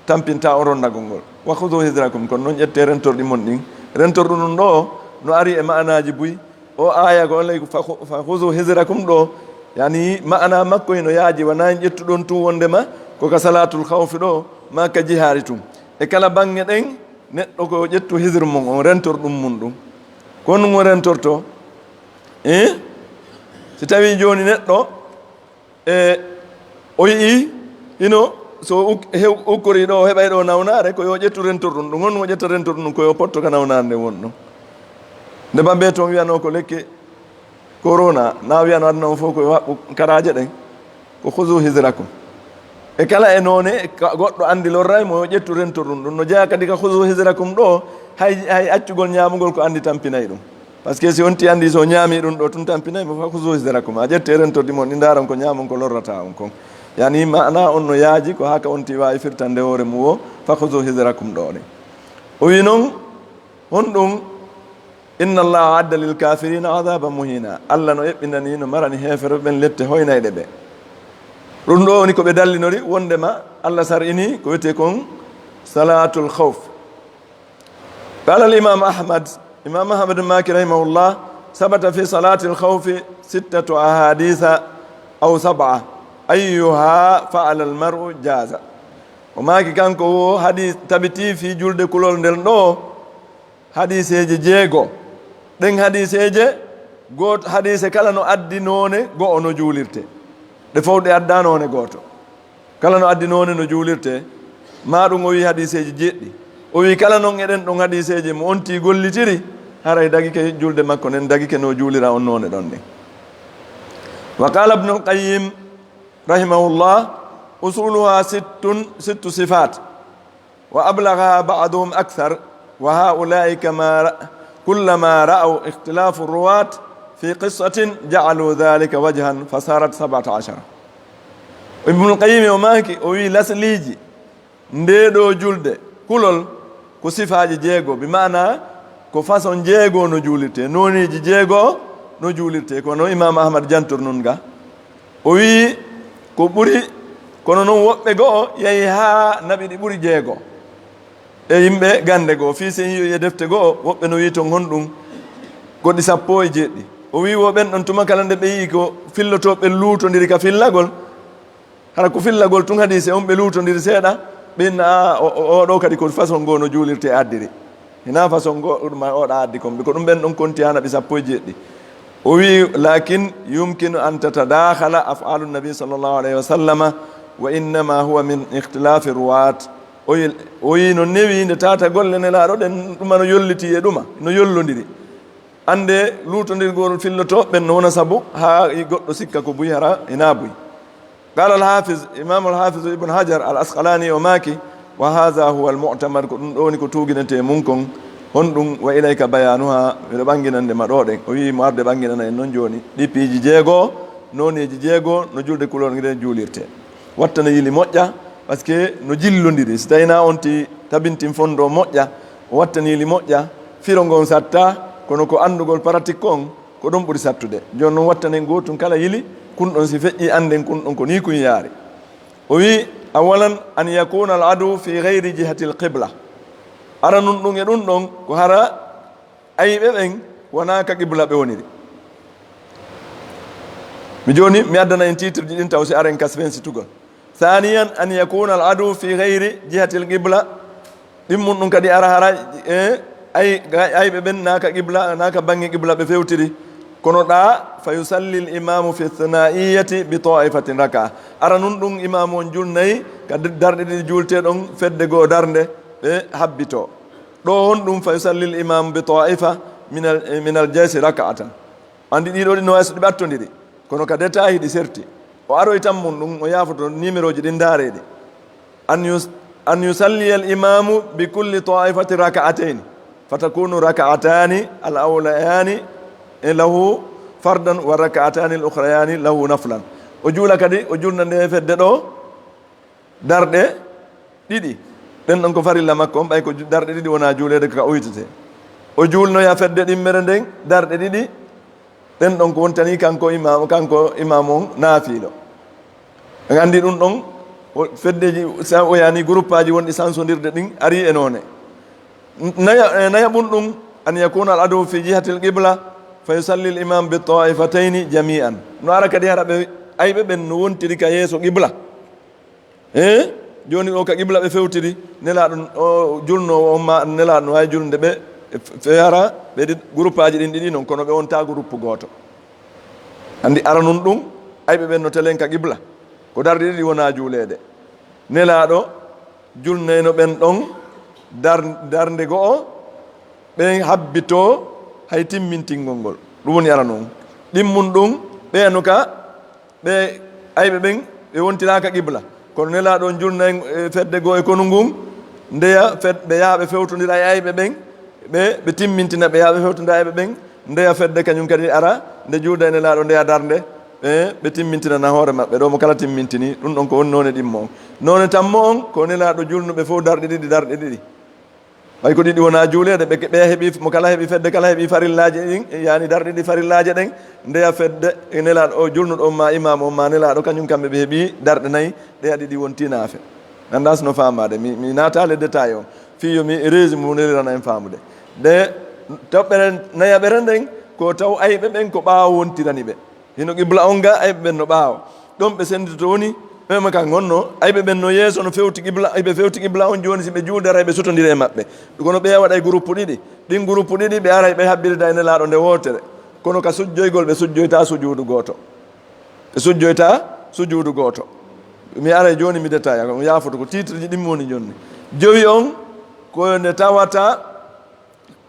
tampinta on ronnagol ngol. Wa khudhu hizrakum, kono non ƴettee rentorɗi mon ɗin. Rentorɗu ɗum ɗo no ari e ma'anaaji buy. O aaya ko on ley ko fa khu-, fa khuzu hizrakum ɗo, yani ma'ana makko hino yaaji, wonaa en ƴettuɗon tun wondema ko ka salaatul khawfi ɗo, maa ka jihaari tun. E kala baŋŋe ɗen, neɗɗo ko ƴettu hizr mun on, rentor ɗum mun ɗum. Ko honɗum o rentorto? Eh? Si tawii jooni neɗɗo, e o yi'i hino so uk-, hew-, ukkorii ɗo, o heɓay ɗo nawnaare, ko yo ƴettu rentor ɗum. Ɗum honɗum o ƴetta rentor ɗum? Ko yo potto ka nawnaare nden woni ɗum. Nde bambe toon wiyanoo ko lekki corona, na wiyanoo aduna on fof ko yo haɓɓu karaaje ɗen, ko khuzu hizrakum. E kala e noone, ka-, goɗɗo anndi lorray mo, yo ƴettu rentor ɗum. Ɗum no jeyaa kadi ka khuzu hizrakum ɗo, hay, hay accugol ñaamugol ko anndi tampinay ɗum. Parce que si on ti anndi so ñaami ɗum ɗo tun tampinay mo, fa khuzu hizrakum. A ƴetti e rentordi mon, ɗi ndaaron ko ñaamon ko lorrata on kon. Yani maana on no yaaji ko haka on ti waawi firtande hoore mum o, fa khuzu hizrakum ɗo ɗen. O wi non, honɗum, inna Allaha adda lil kafirina adhaban muhina. Allah no eɓɓinani, no marani heeferɓe ɓen lette hoynayɗe ɓe. Ɗum ɗo woni ko ɓe dallinori wondema Allah sar'ini ko wiyetee kon salatul khawf. قال الإمام أحمد، Imam Ahmad maaki rahimahullah, ثبت في صلاة الخوف ستة أحاديث أو سبعة، أيها فعل المرء جاز. O maaki kanko wo hadis tabiti fii julde kulol ndel ɗo, hadiseeje jeego. Ɗen hadiseeje, goot-, hadise kala no addi noone go'o no juulirte. Ɗe fow ɗe adda noone gooto. Kala no addi noone no juulirte, maa ɗum o wi hadiseeji jeɗɗi. O wi kala non e ɗen ɗon hadiseeji mo on tii gollitiri, haray dagike julde makko nden, dagike no juulira on noone ɗon ɗen. Wa qala Ibnul Qayyim rahimahullah, usuluha sittun, sittu sifat, wa ablagha ba'duhum akthar, wa haula'i kama ra-, kullama ra'aw ikhtilafu ruwat fi qissatin ja'alu dhalika wajhan fasarat sab'ata ashara. Ibnul Qayyim o maaki, o wi lasliiji ndee ɗoo julde kulol ko sifaaji jeego, bi maana ko façon jeego no juulirtee, nooneeji jeego no juulirtee, kono Imam Ahmad jantor nun ga. O wi ko ɓuri, kono non woɓɓe go'o yahi haa naɓi ɗi ɓuri jeego. E yimɓe gannde goo, fii si en yi'oyi e defte go'o, woɓɓe no wi'i ton honɗum ko ɗi sappo e jeeɗiɗi. O wi'i wo ɓen ɗon tuma kala nde ɓe yi'i ko fillotooɓe luutondiri ka fillagol, hara ko fillagol tun hadiise on ɓe luutondiri seeɗa, ɓe inna, "Aa, o, o, o ɗoo kadi ko façon goo no juulirtee addiri. Hinaa façon goo ɗum ma oɗa addi kon." Ko ɗum ɓen ɗon konti haa naɓi sappo e jeeɗiɗi. O wi'i, "Lakin yumkinu an tatadakhala af'alu nabi sallallahu alayhi wa sallama, wa innama huwa min ikhtilafi ruwat." O yi-, o yi no newi nde tata golle Nelaaɗo ɗen ɗuma no yolliti e ɗuma, no yollondiri. Annde luutondirgol fillotooɓe ɓen no wona sabu haa i goɗɗo sikka ko buy, hara hinaa buy. Qala al-Hafiz, Imam al-Hafiz Ibn Hajar al-Asqalani o maaki, "Wa hadha huwa al-mu'tamad," ko ɗum ɗo woni ko tuuginetee mun kon. Honɗum? "Wa ilayka bayanuha," miɗo ɓanginande ma ɗo ɗen. O wi'i mo arde ɓanginana en non jooni. Ɗi piiji jeego, nooneeji jeego, no julde kulol ngel juulirtee. Watta no yili moƴƴa, parce que no jillondiri. Si tawii na on ti tabintin fondo moƴƴa, o watta no yili moƴƴa, firo ngon satta, kono ko anndugol pratique kon, ko ɗum ɓuri sattude. Jooni non wattanen gootun kala yili, Kun ɗon si feƴƴi annden kun ɗon ko nii kun yaari. O wi, awalan an yakuna al adu fi gayri jihati al qibla. Aranun ɗum e ɗum ɗon ko hara ayɓe ɓen wonaa ka qibla ɓe woniri. Mi jooni mi addana en titre ji ɗin taw si aren kas fen si tugol. Thaniyan an yakuna al adu fi gayri jihati al qibla. Ɗimmun ɗum kadi ara hara e ay ayɓe ɓen naaka qibla naaka bange qibla ɓe fewtiri. Kono ɗa fa yusalli al imamu fi thnaiyati bi taifatin raka. Ara nun ɗum imamu on julnay ka darɗe ɗiɗi julte ɗon fedde goo darnde ɓe habbito. Ɗo honɗum fa yusalli al imamu bi taifa min al min al jaysi rakaatan. Andi ɗiɗo ɗi no wayso ɗi ɓattondiri. Kono ka détail hiɗi serti. O aroy tan mun ɗum o yaafoto numéro ji ɗin ndaareeɗi. An yus an yusalliya al imamu bi kulli taifati rakaatayn, fa takunu rakaatani al awlayani lahu fardan wa rakaatani al ukhrayani lahu naflan. O juula kadi o julna nde fedde ɗo darɗe ɗiɗi. Ɗen ɗon ko farilla makko on ɓay ko darɗe ɗiɗi wona juuleede ka o yitete. O juulnoya fedde ɗimmere nden darɗe ɗiɗi. Ɗen ɗon ko wontani kanko imam kanko imam on naafiilo. En anndi ɗum ɗon feddeji sa o yani groupeaji wonɗi sansondirde ɗin ari e noone. Naya e naya ɓun ɗum an yakuna al adu fi jihati al qibla fa yusalli al imam bi taifatayni jami'an. No ara kadi hara ɓe ayɓe ɓen no wontiri ka yeeso qibla. E jooni o ka qibla ɓe fewtiri nelaaɗo o julnoowo on ma nelaaɗo no waawi julnde ɓe feyara ɓe groupeaji ɗin ɗiɗi noon kono ɓe wonta groupe gooto. Anndi aranun ɗum ayɓe ɓen no telen ka qibla ko darɗe ɗiɗi wona juuleede. Nelaaɗo julnayno ɓen ɗon darnde go'o ɓen habbitoo hay timmintingol ngol. Ɗum woni aranun ɗimmun ɗum ɓeyano ka ɓe ayɓe ɓen ɓe wontiraaka qibla. Kono nelaaɗo on julna en fedde goo e konu ngun ndeya ɓe yaha ɓe fewtondira e ayɓe ɓen ɓe ɓe timmintina ɓe yaha ɓe fewtondira e ayɓe ɓen ndeya fedde kañum kadi ara nde juulda e nelaaɗo ndeya darnde ɓe ɓe timmintinana hoore maɓɓe ɗo mo kala timmintini. Ɗum ɗon ko woni noone ɗimmo on. Noone tammo on ko nelaaɗo julnuɓe fof darɗe ɗiɗi darɗe ɗiɗi. Ɓay ko ɗiɗi wona juuleede ɓe ɓeya heɓi mo kala heɓi fedde kala heɓi farillaaji ɗin yani darɗe ɗi farillaaji ɗen ndeya fedde e nelaaɗo o julnuɗo on ma imam on ma nelaaɗo kañum kamɓe ɓe heɓi darɗe nayi. Ɗeya ɗiɗi wonti naafe anndas no faamaade mi mi naataali e détail on fii yo mi résumé mo nelirana en faamude. Ɗe toɓɓere nayaɓere nden ko taw ayɓe ɓen ko ɓaawo wontirani ɓe. Hino qibla on ga ayɓe ɓen no ɓaawo ɗon ɓe senditoto woni ɓema kan honno ayɓe ɓen no yeeso no fewti qibla ɓe fewti qibla on jooni si ɓe juuldara ɓe sutondira e maɓɓe. Kono ɓeya waɗay groupe ɗiɗi ɗin groupe ɗiɗi ɓe aray ɓe habbirda e nelaaɗo nde wootere. Kono ka sujjoygol ɓe sujjoyta sujuudu gooto ɓe sujjoyta sujuudu gooto. Mi aray jooni mi détail on yaafoto ko titre ji ɗimmi woni jonni. Jowi on ko nde tawata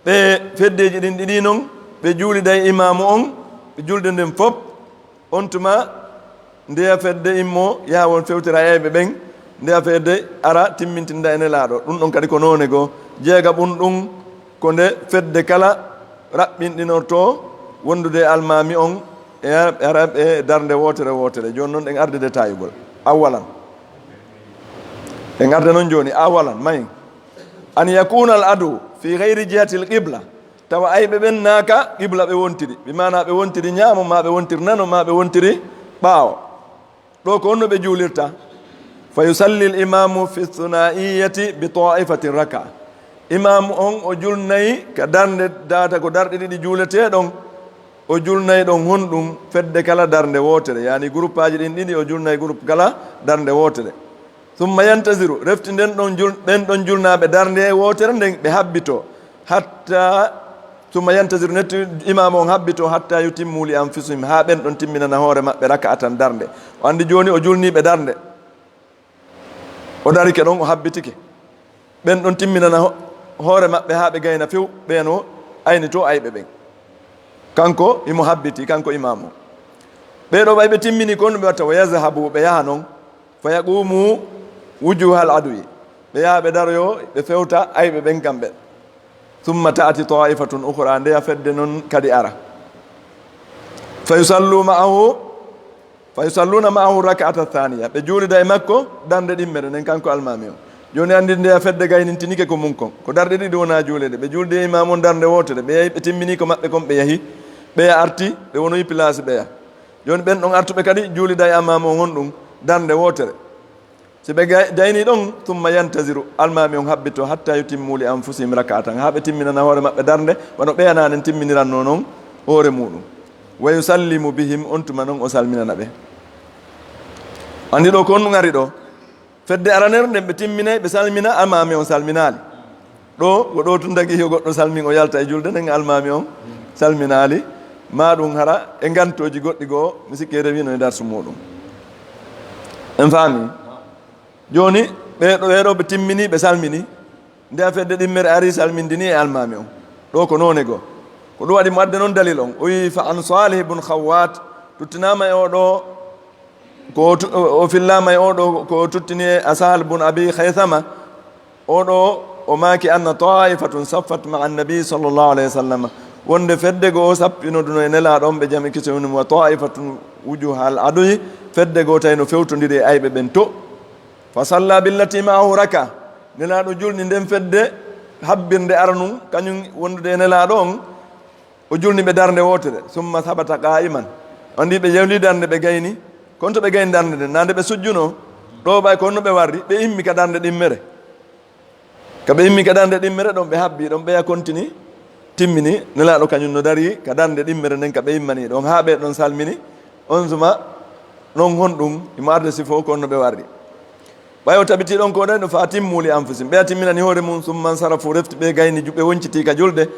ɓe feddeji ɗin ɗiɗi non ɓe juulida e imamu on ɓe julde nden fop. On tuma ndeya fedde immo yaha won fewtira e ayɓe ɓen ndeya fedde ara timmintinda e nelaaɗo ɗum ɗon kadi ko noone goo. Jeega ɓun ɗum ko nde fedde kala raɓɓinɗinorto wondude e almaami on e ara e darnde wootere wootere. Jooni noon ɗen arde détaillugol awalan. Ɗen arde noon jooni awalan may an yakuna al adu fi gayri jihati al qibla. Tawa ayɓe ɓen naaka qibla ɓe wontiri ɓe maana ɓe wontiri ñaamo ma ɓe wontiri nano ma ɓe wontiri ɓaawo. Ɗo ko honno ɓe juulirta? Fa yusalli al imamu fi thunaiyati bi taifatin raka. Imamu on o julnay ka darnde data ko darɗe ɗiɗi juuleteɗon. O julnay ɗon honɗum fedde kala darnde wootere yani groupeaji ɗin ɗiɗi o julnay groupe kala darnde wootere. Summa yantasiru refti nden ɗon jul ɓen ɗon julnaaɓe darnde wootere nden ɓe habbito hatta summa yantasiru netti imamu on habbito hatta yutimmu li anfusihim haa ɓen ɗon timminana hoore maɓɓe raka'atan darnde. O anndi jooni o julniiɓe darnde o darike ɗon o habbitike. Ɓen ɗon timminana hoore maɓɓe haa ɓe gayna few ɓen o aynito ayɓe ɓen. Kanko imo habbiti kanko imamu o. Ɓee ɗo ɓay ɓe timmini kon ɓe watta wa yazhabu ɓe yaha non. Fa yaqumu wujuhal adwi ɓe yaha ɓe daroyo ɓe fewta ayɓe ɓen kamɓe. Summa taati taifatun ukhra ndeya fedde non kadi ara. Fa yusallu ma'ahu fa yusalluna ma'ahu raka'ata thaniya ɓe juulida e makko darnde ɗimmere nden kanko almami o. Jooni anndi ndeya fedde gaynintinike ko mun kon ko darɗe ɗiɗi wona juulede ɓe juuldi e imamu on darnde wootere ɓe yahi ɓe timmini ko maɓɓe kon ɓe yahi. Ɓeya arti ɓe wonoyi place ɓeya. Jooni ɓen ɗon artuɓe kadi juulida e almaami on honɗum, darnde wootere. Si ɓe gay-, daynii ɗon, summa yantaziru, almaami on habbito, hatta yutimmu li anfusihim raka'atan, haa ɓe timminana hoore maɓɓe darnde, wano ɓe yananen timminiranno non hoore muuɗum. Wa yusallimu bihim, on tuma non o salminana ɓe. Anndi ɗo ko honɗum ari ɗo? Fedde aranere nden ɓe timminay, ɓe salmina, almaami on salminaali. Ɗo, ko ɗo tun tagi yo goɗɗo salmin, o yalta e julde nden, almaami on salminaali. Ma ɗum hara e ngantooji goɗɗi goo, mi sikki e rewino e darsu muuɗum. En faami? Jooni, ɓee ɗo, ɓee ɗo ɓe timmini, ɓe salmini. Nde a fedde ɗimmere ari salmindini e almaami on. Ɗo ko noone goo. Ko ɗum waɗi mo adde noon dalil on. O wi'i, fa an Salih bun Khawwat, tuttinaama e oo ɗo, ko tu-, o, o fillaama e oo ɗo, ko tuttini e Sahal bun Abi Khaythama. Oo ɗo, o maaki, anna ta'ifatun saffat ma'a annabi sallallahu alayhi wa sallam. Wonde fedde goo sappinoduno e Nelaaɗo on, ɓe jami kisi woni mo, wa ta'ifatun wujuhal aduwi, fedde goo tawi no fewtondiri e ayɓe ɓen to. Fa salla billati ma'ahu raka. Nelaaɗo julni nden fedde habbirnde aranun, kañum wondude e Nelaaɗo on, o julni ɓe darnde wootere. Summa sabata qa'iman. Anndi ɓe yewli darnde ɓe gayni. Kon to ɓe gayni darnde nden, naa nde ɓe sujjuno. Ɗo ɓay ko honno ɓe warri, ɓe immi ka darnde ɗimmere. Ka ɓe immi ka darnde ɗimmere ɗon, ɓe habbi ɗon, ɓeya kontini, timmini. Nelaaɗo kañum no dari ka darnde ɗimmere nden, ka ɓe immani ɗon, haa ɓe ɗon salmini. On suma, non honɗum, imo arde sifo ko honno ɓe warri. Ɓay o tabiti ɗon ko ɗen, fa atimmu li anfusikum. Ɓe a timminani hoore mum, summa nsarafu, refti ɓe gayni ju-, ɓe wonciti ka julde.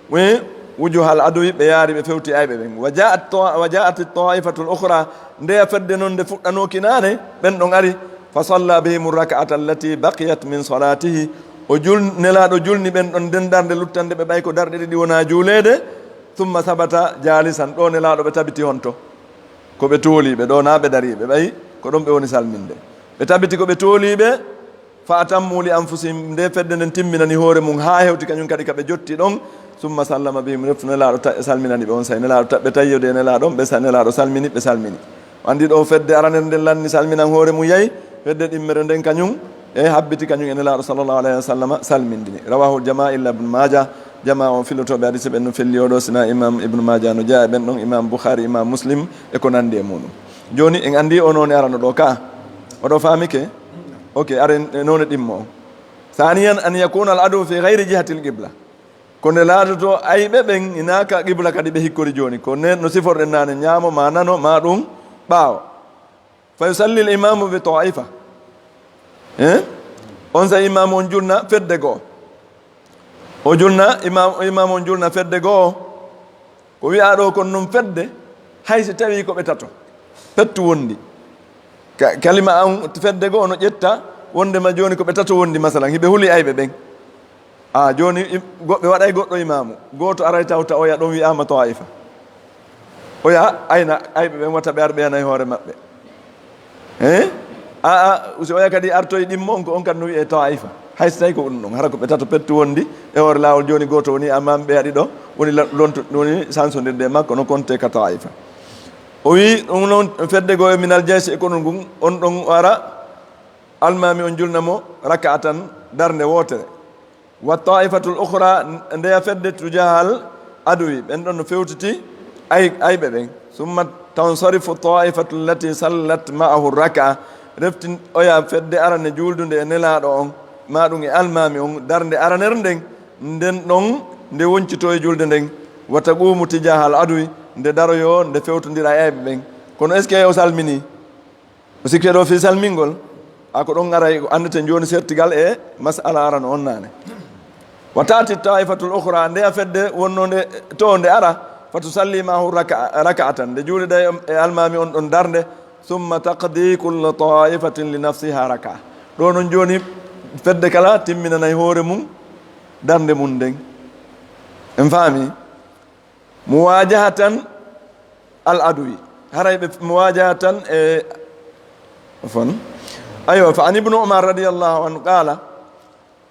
Wi, wujuhal aduwi, ɓe yaari, ɓe fewti ayɓe ɓen. Wa ja'at tawa-, wa ja'at ta'ifatul ukhra, ndeya fedde non nde fuɗɗanooki naane, ɓen ɗon ari. Fa salla bihim raka'ata allati baqiyat min salatihi. O jul-, Nelaaɗo julni ɓen ɗon nden darnde luttande ɓe ɓay ko darɗe ɗiɗi wona juuleede. Summa sabata jalisan, ɗo Nelaaɗo ɓe tabiti honto. Ko ɓe tooliiɓe ɗo, naa ɓe dariiɓe, ɓay ko ɗon ɓe woni salminde. Ɓe tabiti ko ɓe tooliiɓe, fa atammu li anfusihim, nde fedde nden timminani hoore mum haa hewti kañum kadi ka ɓe jotti ɗon. Summa sallama bihim, refti Nelaaɗo ta-, salminani ɓe on say. Nelaaɗo ta-, ɓe tayyode e Nelaaɗo on, ɓe sa-, Nelaaɗo salmini, ɓe salmini. O anndi ɗo fedde aranere nden lanni salminan hoore mum yahi, fedde ɗimmere nden kañum e habbiti kañum e Nelaaɗo sallallahu alayhi wa sallama salmindini. Rawahu jamaa illa Ibn Maaja, jamaa on fillotooɓe hadisi ɓen no felli oɗo, sina Imam Ibn Maaja no jeyaa e ɓen ɗon, Imam Bukhari, Imam Muslim e ko nandi e muɗum. Jooni en anndi o noone arano ɗo ka. Oɗo faamike? Ok, are noone ɗimmo on. Thaniyan, an yakuna al adu fi ghayri jihati al qibla. Ko nde laatoto ayɓe ɓen ina ka qibla kadi ɓe hikkori jooni. Ko ne no siforɗen naane, ñaamo ma nano ma ɗum ɓaawo. Fa yusalli al imamu bi ta'ifa. Eh? On sa imamu on julna fedde goo. O julna, imam, imamu on julna fedde goo. Ko wi'aa ɗo kon non fedde, hay si tawii ko ɓe tato. Pettu wondi. Ka-, kalima an fedde goo no ƴetta wondema jooni ko ɓe tato wondi, masalan, hiɓe huli ayɓe ɓen. A, jooni im-, goɗɗo waɗay goɗɗo imaamu. Gooto aray tawta oya ɗon wi'aama ta'ifa. Oya ayna ayɓe ɓen wata ɓe ar ɓe yanay hoore maɓɓe. Eh? A, a, si oya kadi artoy ɗimmo on, ko on kadi no wi'e ta'ifa. Hay so tawi ko ɗum ɗon, hara ko ɓe tato pettu wondi e hoore laawol. Jooni gooto woni imam ɓe ɗiɗo, woni la-, lontu-, woni sansondirde e makko, no konte ka ta'ifa. O wi ɗum noon fedde goo e minal jaysi e konol ngun, on ɗon o ara, almaami on julna mo raka'atan, darnde wootere. Wa ta'ifatul ukhra, ndeya fedde tujahal aduwi, ɓen ɗon no fewtiti ay-, ayɓe ɓen. Summa tansarifu ta'ifatu allati sallat ma'ahu raka'a, reftin oya fedde arane juuldunde e Nelaaɗo on, ma ɗum e almaami on, darnde aranere nden, nden ɗon nde woncito e julde nden. Wa taqumu tijahal aduwi, nde daroyo, nde fewtondira e ayɓe ɓen. Kono est-ce que o salmini? O sikke ɗo fii salmingol, a ko ɗon aray, ko anndeten jooni sertigal e mas'ala arano on naane. Wa ta'ti ta'ifatul ukhra, ndeya fedde wonnonde to nde ara, fa tusalli ma'ahu raka-, raka'atan, nde juulida e, e almaami on ɗon darnde, summa taqdi kullu ta'ifatin li nafsiha raka'a. Ɗo non jooni fedde kala timminanay hoore mum darnde mum nden. En faami? Muwajahatan al adwi. Haray ɓe muwajahatan e, afwan. Aywa, fa an Ibnu Umar radiyallahu anhu qala,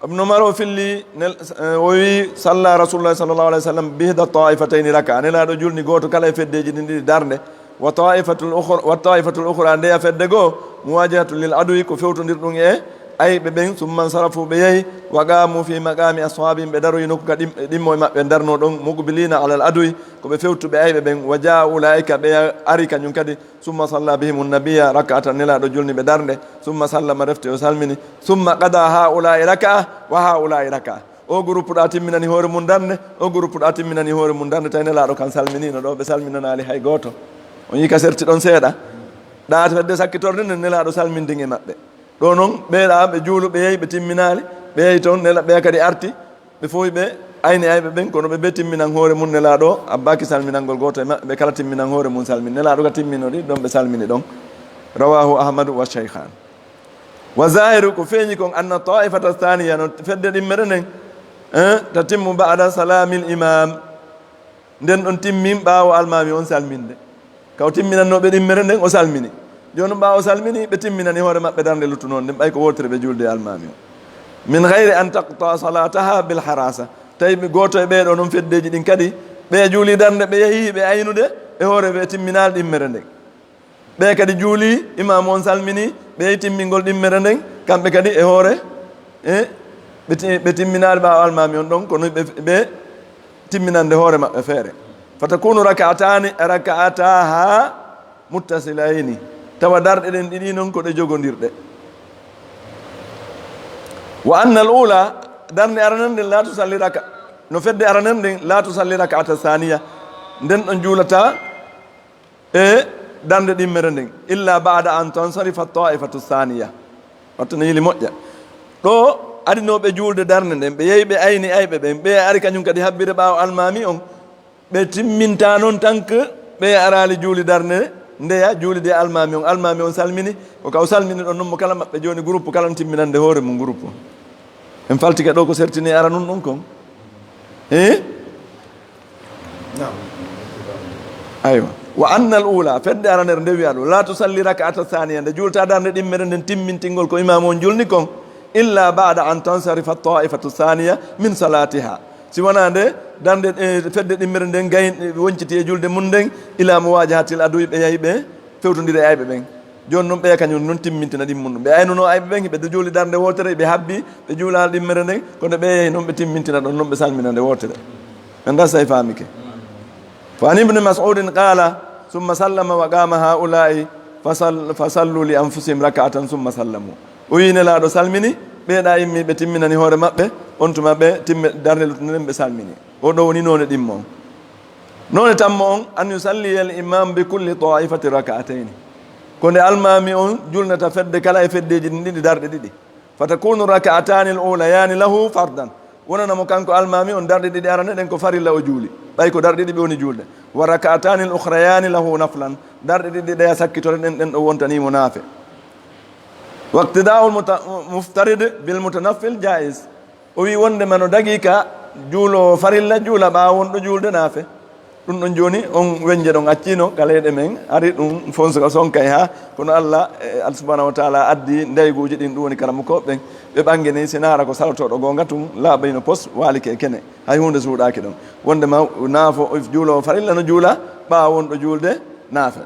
Ibnu Umar o filli, nel-, eh, o wi, salla Rasulullah sallallahu alayhi wa sallam bi ihda ta'ifatayni raka'a. Nelaaɗo julni gooto kala e feddeeji ɗin ɗiɗi darnde. Wa ta'ifatul ukhra, wa ta'ifatul ukhra, ndeya fedde goo, muwajahatun lil adwi, ko fewtondirɗum e ayɓe ɓen, summa nsarafu, ɓe yahi, wa qaamu fi maqaami ashaabihim, ɓe daroyi nokku ka ɗim-, ɗimmo e maɓɓe darno ɗon, muqbiliina alal adwi, ko ɓe fewtuɓe ayɓe ɓen, wa jaa ulaa'ika, ɓe ari kañum kadi, summa salla bihimu nabiyya rak'atan, Nelaaɗo julni ɓe darnde, summa sallama, refti o salmini, summa qada haa'ulaa'i raka'a wa haa'ulaa'i raka'a. O groupe ɗa timminani hoore mum darnde, o groupe ɗa timminani hoore mum darnde, tawi Nelaaɗo kan salminiino ɗo, ɓe salminanaali hay gooto. On yii ka serti ɗon seeɗa. Ɗa fedde sakkitorde nden Nelaaɗo salmindin e maɓɓe. Ɗo non, ɓeeɗa ɓe juulu, ɓe yahi, ɓe timminaali, ɓe yahi toon, Nela-, ɓeya kadi arti, ɓe fof ɓe ayni ayɓe ɓen, kono ɓe ɓe timminan hoore mum Nelaaɗo, abbaaki salminangol gooto e maɓɓe, ɓe kala timminan hoore mum salmin. Nelaaɗo ka timminori ɗon, ɓe salmini ɗon. Rawahu Ahmadu wa Shaykhan. Wa zahiru, ko feeñi kon, anna taifata thaniya, no fedde ɗimmere nden, eh, tatimmu ba'da salamil imam. Nden ɗon timmin ɓaawo almaami on salminde. Ka o timminannoo ɓe ɗimmere nden, o salmini. Jooni ɓaawo o salmini, ɓe timminani hoore maɓɓe darnde luttunoonde nden, ɓay ko wootere ɓe juulde e almaami on. Min ghayri an taqta salataha bil harasa. Tawi ɓe gooto e ɓee ɗoo non feddeeji ɗin kadi, ɓe juuli darnde, ɓe yahi ɓe aynude e hoore ɓe timminaali ɗimmere nden. Ɓe kadi juuli, imaamu on salmini, ɓe yahi timmingol ɗimmere nden, kamɓe kadi e hoore, e ɓe ti-, ɓe timminaali ɓaawo almaami on ɗon, kono ɓe, ɓe timminande hoore maɓɓe feere. Fatakunu raka'atani, raka'ataha muttasilayni. Tawa darɗe ɗen ɗiɗi non ko ɗe jogondirɗe. Wa annal ula, darnde aranere nden la tusalli raka-, no fedde aranere nden la tusalli raka'ata thaniya. Nden ɗon juulata e darnde ɗimmere nden, illa ba'da an tansarifa ta'ifatu thaniya. Wattu no yili moƴƴa. Ɗo adinooɓe juulde darnde nden, ɓe yehi ɓe ayni ayɓe ɓen, ɓe ari kañum kadi habbire ɓaawo almaami on, ɓe timminta non tan que ɓe araali juuli darnde ndeya, juulide almaami on. Almaami on salmini, ko ka o salmini ɗon non mo kala maɓɓe jooni groupe kala no timminande hoore mum groupe. En faltike ɗo ko sertini aranun ɗon kon. Eh? Naam. Aywa. Wa annal ula, fedde aranere nde wi'a ɗo, la tusalli raka'ata thaniya, nde juulta darnde ɗimmere nden timmintingol ko imaamu on julni kon, illa ba'da an tansarifa ta'ifatu thaniya min salatiha. Si wonaa nde darnde, eh, fedde ɗimmere nden gay, wonciti e julde mum nden, ila muwajahatil adwi, ɓe yahi ɓe fewtondiri e ayɓe ɓen. Jooni non ɓeya kañum non timmintina ɗimmun ɗum. Ɓe aynuno ayɓe ɓen, ɓe juuli darnde wootere, ɓe habbi, ɓe juulaali ɗimmere nden, kono ɓe yehi non ɓe timmintina ɗon, non ɓe salmina nde wootere. Ɓe ngasa e faamike. Fa an ibni Mas'udin qala, summa sallama wa qama haula'i, fa sal-, fa sallu li anfusihim raka'atan summa sallamu. O wi Nelaaɗo salmini, ɓeeɗa immi ɓe timminani hoore maɓɓe, on tuma ɓe timme darnde luttude nden ɓe salmini. O ɗo woni noone ɗimmo on. Noone tammo on, an yusalliya al imam bi kulli ta'ifati raka'atayn. Ko nde almaami on julnata fedde kala e feddeeji ɗin ɗiɗi darɗe ɗiɗi. Fatakunu raka'atani al ulayani lahu fardan. Wonana mo kanko almaami on darɗe ɗiɗi arane ɗen ko farilla o juuli. Ɓay ko darɗe ɗiɗi ɓe woni juulde. Wa raka'atani al ukhrayani lahu naflan. Darɗe ɗiɗi ɗe a sakkitore ɗen, ɗen ɗo wontani mo naafe. Waqtida'ul muta-, muftarid bil mutanaffil jaiz. O wi wondema no dagii ka juuloowo farilla juula ɓaawo wonɗo juulde naafe. Ɗum ɗon jooni on weñje ɗon accino ka leyɗe men, ari ɗum fon so sonkay ha, kono Allah, eh, Allah subhanahu wa taala addi ndeyguuji ɗin, ɗum woni karamokooɓe ɓen, ɓe ɓangini si naara ko salotooɗo goonga tun, laaɓayno pos, waali ke kene, hay huunde suuɗaaki ɗon. Wondema naafo, juuloowo farilla no juula ɓaawo wonɗo juulde naafe.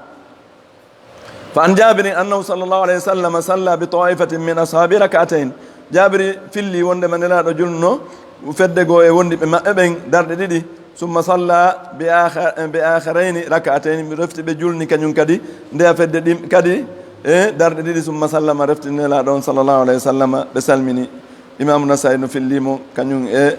Fa an Jaabirin annahu sallallahu alayhi wa sallam salla bi taifatin min ashaabi rak'atayn. Jaabiri filli wondema Nelaaɗo julno fedde goo e wondiɓe maɓɓe ɓen darɗe ɗiɗi. Summa salla bi akha-, bi akharayni rak'atayn. Mi refti ɓe julni kañum kadi ndeya fedde ɗim kadi e darɗe ɗiɗi. Summa sallama, refti Nelaaɗo on sallallahu alayhi wa sallam, ɓe salmini. Imaamu Nasaa'i no filli mo kañum e,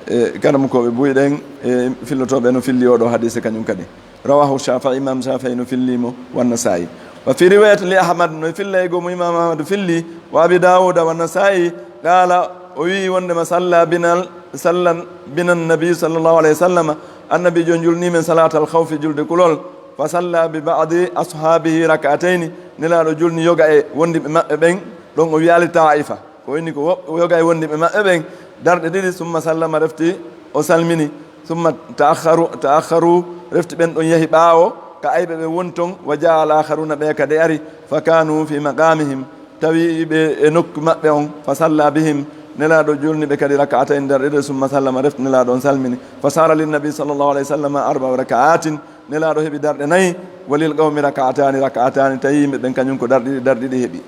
e karamokooɓe buy ɗen, e fillotooɓe no filli oɗo hadiise kañum kadi. Rawahu Shaafi'i, Imaam Shaafi'i no filli mo, wa Nasaa'i. Wa fi riwayat li Ahmad, no filla e goomu Imaam Ahmad filli, wa Abi Daawuda wa Nasaa'i, qaala, o wi'i wondema salla binal, salla binan Nabi sallallahu alayhi wa sallam, Annabiijo julni men salaatal khawfi, julde kulol, fa salla bi ba'di ashaabihi rak'atayni, Nelaaɗo julni yoga e wondiɓe maɓɓe ɓen, ɗon o wi'aali Taa'ifa. Ko woni ko wo-, yoga e wondiɓe maɓɓe ɓen darɗe ɗiɗi, summa sallama, refti o salmini, summa ta'akharu, ta'akharu, refti ɓen ɗon yahi ɓaawo, ka ayɓe ɓe woni ton, wa jaa al akharuna, ɓe kadi ari, fa kanu fi maqamihim, tawi ɓe e nokku maɓɓe on, fa salla bihim, Nelaaɗo julni ɓe kadi rak'atayn darɗe ɗiɗi, summa sallama, refti Nelaaɗo on salmini, fa sara lin nabi sallallahu alayhi wa sallam arba'u rak'atin, Nelaaɗo heɓi darɗe nayi, wa lil qawmi rak'atani, rak'atani, tawi yimɓe ɓen kañum ko darɗe ɗiɗi, darɗe ɗiɗi heɓi.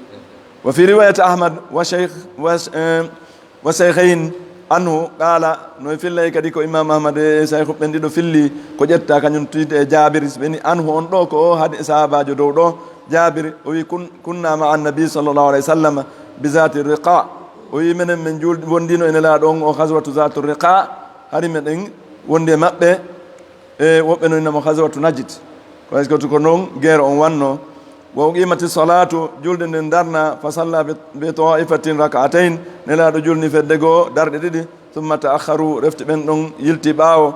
وفي رواية أحمد وشيخ، وش-، eh, وشيخين عنه قال, no fillay kadi ko Imam Ahmad e Shaykh ɓen ɗiɗo filli, ko ƴetta kañum tuyde e Jaabir, so ɓeni anhu on ɗo ko o hadi sahaabaajo dow ɗo, Jaabir, o wi, kun-, كنا مع النبي صلى الله عليه وسلم بذات الرقاع. O wi, menen men juul-, wondino e Nelaaɗo on o ghazwatu Zaatu Riqa, hari meɗen wondi e maɓɓe, e woɓɓe no inna mo ghazwatu Najd. Ko est-ce que ko noon guerre on wanno? وأقيمت الصلاة, julde nden darna, فصلى ب-، بطائفة ركعتين, Nelaaɗo julni fedde goo darɗe ɗiɗi, ثم تأخروا, refti ɓen ɗon yilti ɓaawo,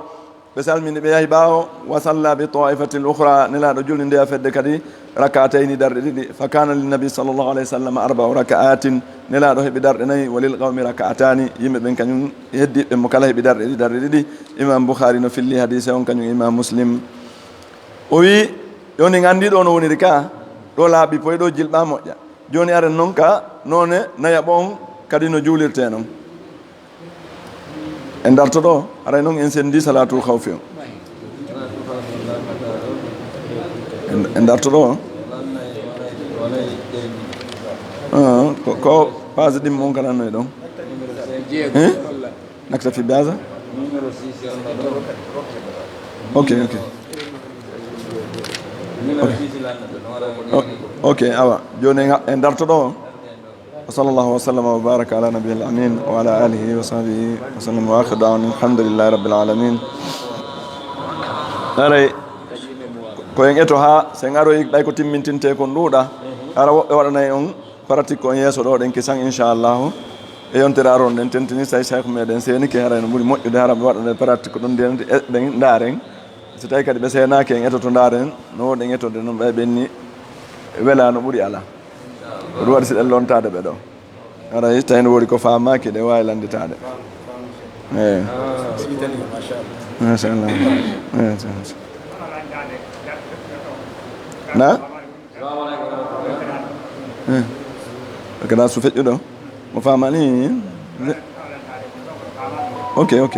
ɓe salmini ɓe yahi ɓaawo, وصلى بطائفة الأخرى, Nelaaɗo julni ndeya fedde kadi ركعتين darɗe ɗiɗi, فكان للنبي صلى الله عليه وسلم أربع ركعات, Nelaaɗo heɓi darɗe nayi, وللقوم ركعتان, yimɓe ɓen kañum heddiiɓe mo kala heɓi darɗe ɗiɗi, darɗe ɗiɗi. Imam Bukhari no filli hadiise on, kañum Imam Muslim. O wi, jooni en anndi ɗo no woniri ka, ɗo laaɓi poy, ɗo jilɓa moƴƴa. Jooni aren noon ka noone nayaɓo on kadi no juulirtee noon. En darto ɗo, haray noon en senndi salaatul khawfi on. En, en darto ɗo. Ah, ko, ko page ɗin mon kala noy ɗon? Hein? نكتفي بهذا؟ Ok, ok. Ok. O-, ok, awa. Jooni en, en darto ɗo. وصلى الله وسلم وبارك على نبي الأمين وعلى آله وصحبه وسلم، وآخر دعوانا الحمد لله رب العالمين. Haray ko en eto haa sen aroyi, ɓay ko timmintintee kon ɗuuɗa, hara woɓɓe waɗanay on pratique on yeeso ɗo, ɗen kisan, inchallahu. E yontere aron ɗen tentini, say Cheikh meɗen seenike, haray no ɓuri moƴƴude, hara ɓe waɗanay pratique ɗum, nden e-, ɗen ndaaren. So tawi kadi ɓe seenaaki, en etoto ndaaren no woɗen etode noon, ɓay ɓenni wela no ɓuri ala. Ko ɗum waɗi si ɗen lontaade ɓe ɗo. Haray tawi no woodi ko faamaaki, ɗe waawi lannditaade. Eey. Machallah. Eey, machallah. Na? Eey. Ko darsu feƴƴuɗo? Mo faamaani? Ok, ok.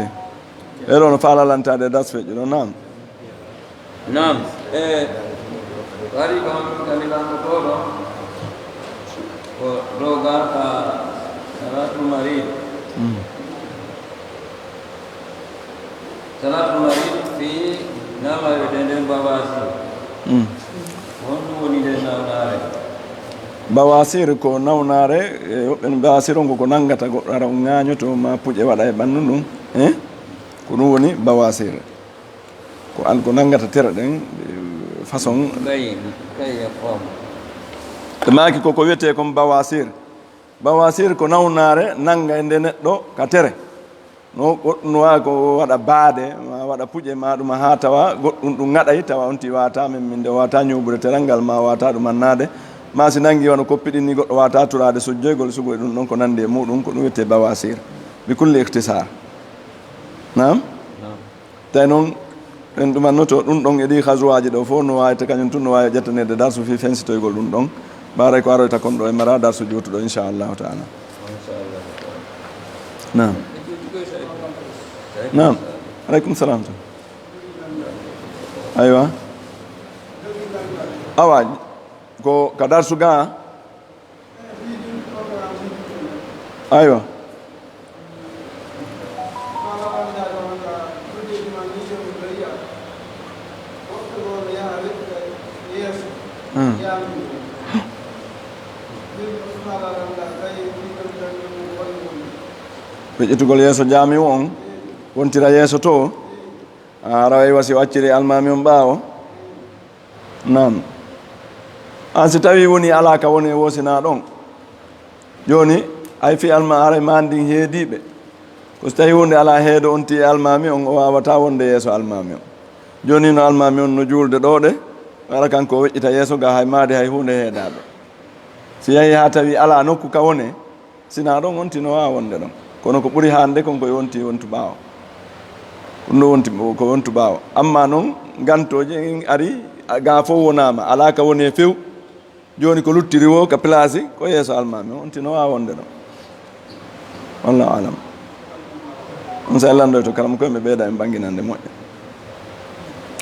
E ɗo no faala lantaade darsu feƴƴuɗo, naam. Naam. E, ko ari ko on kadi lanndotooɗo ko dow garta salaatul marid. Mm. Salaatul marid fii namayɓe nden bawasir. Mm. Ko honɗum woni nden nawnaare? Bawasir ko nawnaare, e, woɓɓe no bawasir on ko ko nanngata goɗɗo, hara o ŋaañoto ma puƴe waɗa e ɓanndu ndun. E? Ko ɗum woni bawasir. Ko an ko nanngata tere ɗen, e, façon. Ɓe maaki ko ko wiyetee kon bawasir. Bawasir ko nawnaare nannga e nde neɗɗo ka tere. No goɗɗum no waawi ko waɗa baade, ma waɗa puƴe, ma ɗum haa tawa goɗɗum ɗum ŋaɗay, tawa on ti waata, min, min nde waata ñuubude teral ngal, ma waata ɗum annaade. Ma si nanngi wano koppi ɗin ni, goɗɗo waata turaade sujjoygol, sugo e ɗum ɗon ko nanndi e muɗum, ko ɗum wiyetee bawasir. Bi kulli ikhtisar. Naam? Naam. Tawi noon, en ɗumannoto ɗum ɗon e ɗi hasuwaaji ɗo fof, no waawi te kañum tun no waawi ƴettaneede darsu fii fensitoygol ɗum ɗon. Ɓaaray ko aroyta kon ɗo e mara darsu juutuɗo, inchallahu taala. Naam. Naam. Aleykum salam. Aywa. Awa, ko ka darsu ga. Aywa. Hmm. Weƴƴitugol yeeso jaami on, wontira yeeso to. A, aray wa si o acciri almaami on ɓaawo. Naam. An si tawi woni alaa ka woni e woosinaa ɗon. Jooni, ay fii alma-, aray maan ndin heediiɓe. Ko si tawi wonde alaa heedo on ti e almaami on, o waawataa wonde yeeso almaami on. Jooni no almaami on no juulde ɗo ɗe, wara kanko o weƴƴita yeeso ga hay maade hay huunde heedaaɓe. Si yahi haa tawi alaa nokku ka wone, Sinaa ɗon wonti no waawa wonde ɗon. Kono ko ɓuri haande kon ko wonti wontu ɓaawo. Ɗum ɗo wonti ko wontu ɓaawo. Amma noon, gantooji en ari, ga fof wonaama, alaa ka woni e few. Jooni ko luttiri wo ka place, ko yeeso almaami, wonti no waawa wonde ɗon. Wallahu alam. On sa landoy to kala mo koye ɓe ɓeyda en ɓanginande moƴƴa.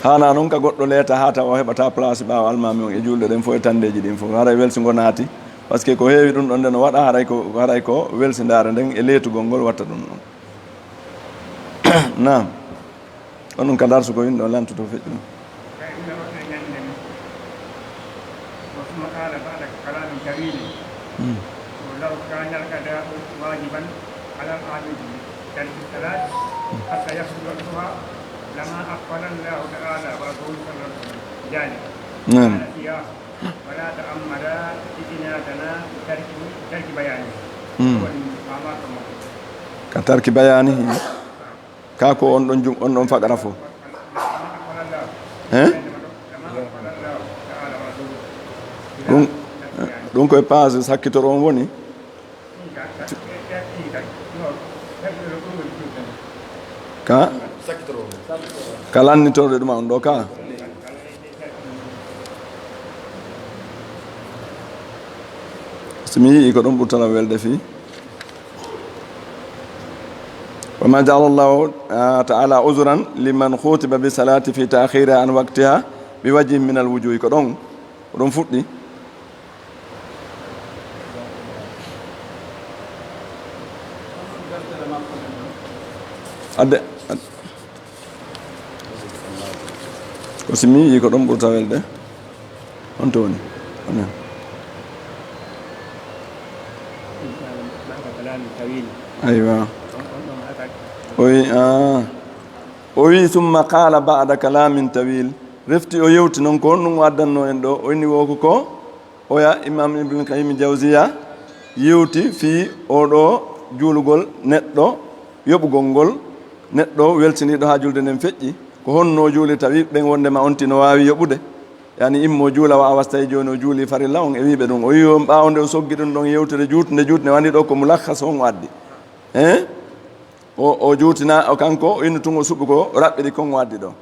Haana noon ka goɗɗo leeta haa tawa o heɓata place ɓaawo almaami on e juulɗe ɗen fof e tandeeji ɗin fof. Haray welsingo naati. Parce que ko heewi ɗum ɗon nde no waɗa, haray ko, haray ko welsindaare nden e leetugol ngol watta ɗum ɗon. Naam. On ɗum ka darsu ko yimɓe on lantoto feƴƴu. فإن رجلا يندم، ثم قال بعد كلام طويل، Hmm. لو كان القضاء واجبا على العامد بترك الصلاة حتى يخرج وقتها لما أغفل الله تعالى ورسوله صلى الله عليه وسلم ذلك. Naam. قال فيها، ولا تعمدا إعناتنا بترك، ترك بيانه. Hmm. Ka tarki bayaanihi. Ka ko on ɗon jum-, on ɗon faɗara fof. Hein? Ɗum, ɗum koye page sakkitoro on woni? Ka? Ka lannitorde ɗum on ɗo ka? So mi yii ko ɗum ɓurtata welde fii. وما جعل الله، آه، تعالى عذرا لمن خطب بالصلاة في تأخيرها عن وقتها بوجه من الوجوه. Ko ɗon, ko ɗon fuɗɗi. Adde, adde. Ko si mi yii ko ɗon ɓurta welde. On to woni? On en. Aywa. O wi, ah. O wi, "Summa qaala ba'da kalaamin tawiil." Refti o yewti non ko honɗum o addanno en ɗo? O inni wo ko ko oya Imam Ibn Qayyim Jawziya yewti fii oo ɗoo juulugol neɗɗo yoɓugol ngol, neɗɗo weltiniiɗo haa julde nden feƴƴi. Ko honno o juulirta? Wi ɓen wondema on tino waawi yoɓude. Yani immo juula wa a wastay jooni o juuli farilla on e wiiɓe ɗum. O wi on ɓaawo nde o soggi ɗum ɗon yewtere juutnde, juutnde wani ɗo ko mulakhas on o addi. Hein? O, o juutina, o kanko, o innu tun o suɓi ko raɓɓiɗi kon o addi ɗo.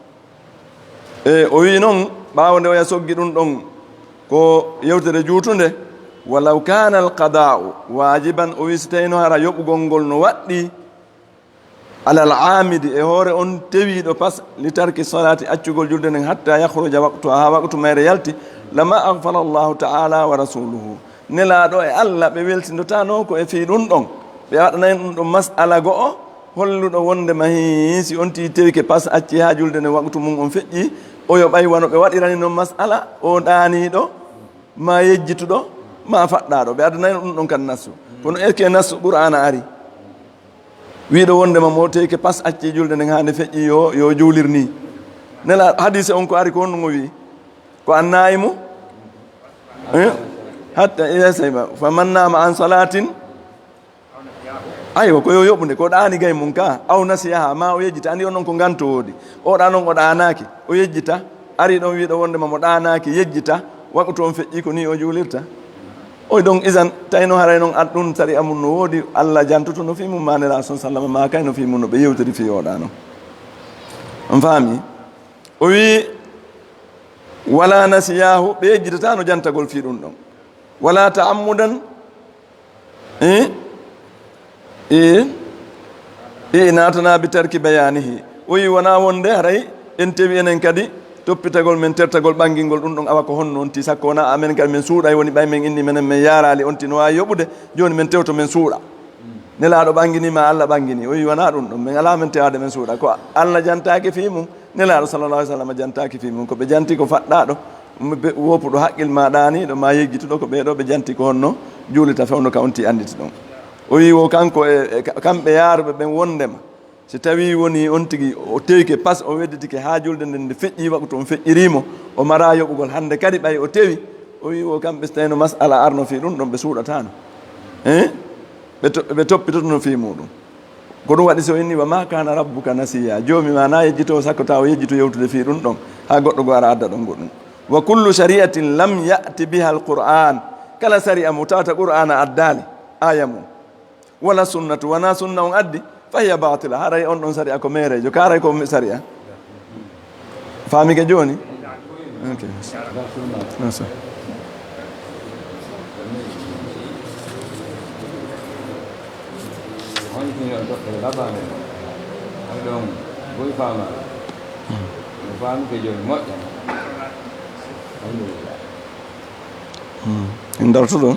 E, o wi non, ɓaawo nde oya soggi ɗum ɗon ko yewtere juutunde, "Walaw kana al qada'u wajiban", o wi si tawino hara yoɓugol ngol no waɗɗi, "alal aamidi", e hoore on tewiiɗo pas, "li tarki salati", accugol julde nden, "hatta yakhruja waqtuha", haa waqtu mayre yalti, "lama aghfala Allahu ta'ala wa rasuluhu", Nelaaɗo e Allah ɓe weltindotano ko e fii ɗum ɗon. Ɓe waɗanay ɗum ɗon mas'ala go'o, holluɗo wondema hii, si on tii tewike pas acci haa julde nden waqtu mum on feƴƴi, o yoɓay wano ɓe waɗirani non mas'ala, o ɗaaniiɗo, maa yejjituɗo, maa faɗɗaaɗo. Ɓe addanay ɗum ɗon kan nassu. Kono est-ce que nassu Qur'aana ari? Wiiɗo wondema mo teyke pas acci julde nden haa nde feƴƴi yo, yo juulir ni. Nela hadise on ko ari ko honno ngo wi'i? Ko annaa'imu? Eh? Hatta ida sayba. Faman nama an salatin. Aywa, ko yo yoɓude, ko ɗaani gay mum ka. Aw nasiyaha, ma o yejjita. Andi on non ko nganto woodi. O ɗa non o ɗaanaaki. O yejjita. Ari ɗon wiiɗo wondema mo ɗaanaaki, yejjita. Waqtu on feƴƴi ko ni o juulirta. Oy, donc, isan, tawi no haray non ad-, ɗum sariya mum no woodi, Allah jantoto no fii mum, ma Nelaaɗo son sallama, ma kay no fii mum no ɓe yewtiri fii oɗa non. On faami? O wi, "Wala nasiyahu", ɓe yejjitata no jantagol fii ɗum ɗon. "Wala ta'ammudan", eh? Eh? Eh, natana bi tarki bayanihi. O wi wona wonde haray en tewi enen kadi toppitagol men, tertagol ɓangingol ɗum ɗon, awa ko honno on ti, sakko wona amen kadi men suuɗay, woni ɓay men inni menen men yaaraali on ti no waawi yoɓude, jooni men tewto men suuɗa. Nelaaɗo ɓangini ma Allah ɓangini. O wi wona ɗum ɗon, men alaa men tewaade men suuɗa. Ko Allah jantaaki fii mum, Nelaaɗo sallallahu alaihi wasallam jantaaki fii mum. Ko ɓe janti ko faɗɗaaɗo, ɓe woopuɗo haqqil ma ɗaaniiɗo ma yejjituɗo, ko ɓee ɗo ɓe janti ko honno juulita fewndo ka on ti annditi ɗon. O wi wo kanko e, e ka-, kamɓe yaaruɓe ɓen wondema si tawi woni on tigi o tewike pas, o wedditike haa julde nden nde feƴƴi, waqtu on feƴƴirimo, o mara yoɓugol hannde kadi ɓay o tewi. O wi wo kamɓe si tawino mas'ala arno fii ɗum ɗon ɓe suuɗatano. Hein? Ɓe to-, ɓe toppitotono fii muɗum. Ko ɗum waɗi so inni, "Wa ma kana rabbuka nasiya", joomi ma na yejjito sakko tawa o yejjito yewtude fii ɗum ɗon, haa goɗɗo go ara adda ɗon goɗɗum. "Wa kullu shari'atin lam ya'ti biha al-Qur'an", kala sari'a mo tawata Qur'ana addaali, aya mum, "wala sunnatu", wona sunna on addi, "fa hiya batila", haray on ɗon sari'a ko meerejo, ka haray ko sari'a. Faami ka jooni? Ok. Merci. Hmm. En darto ɗo.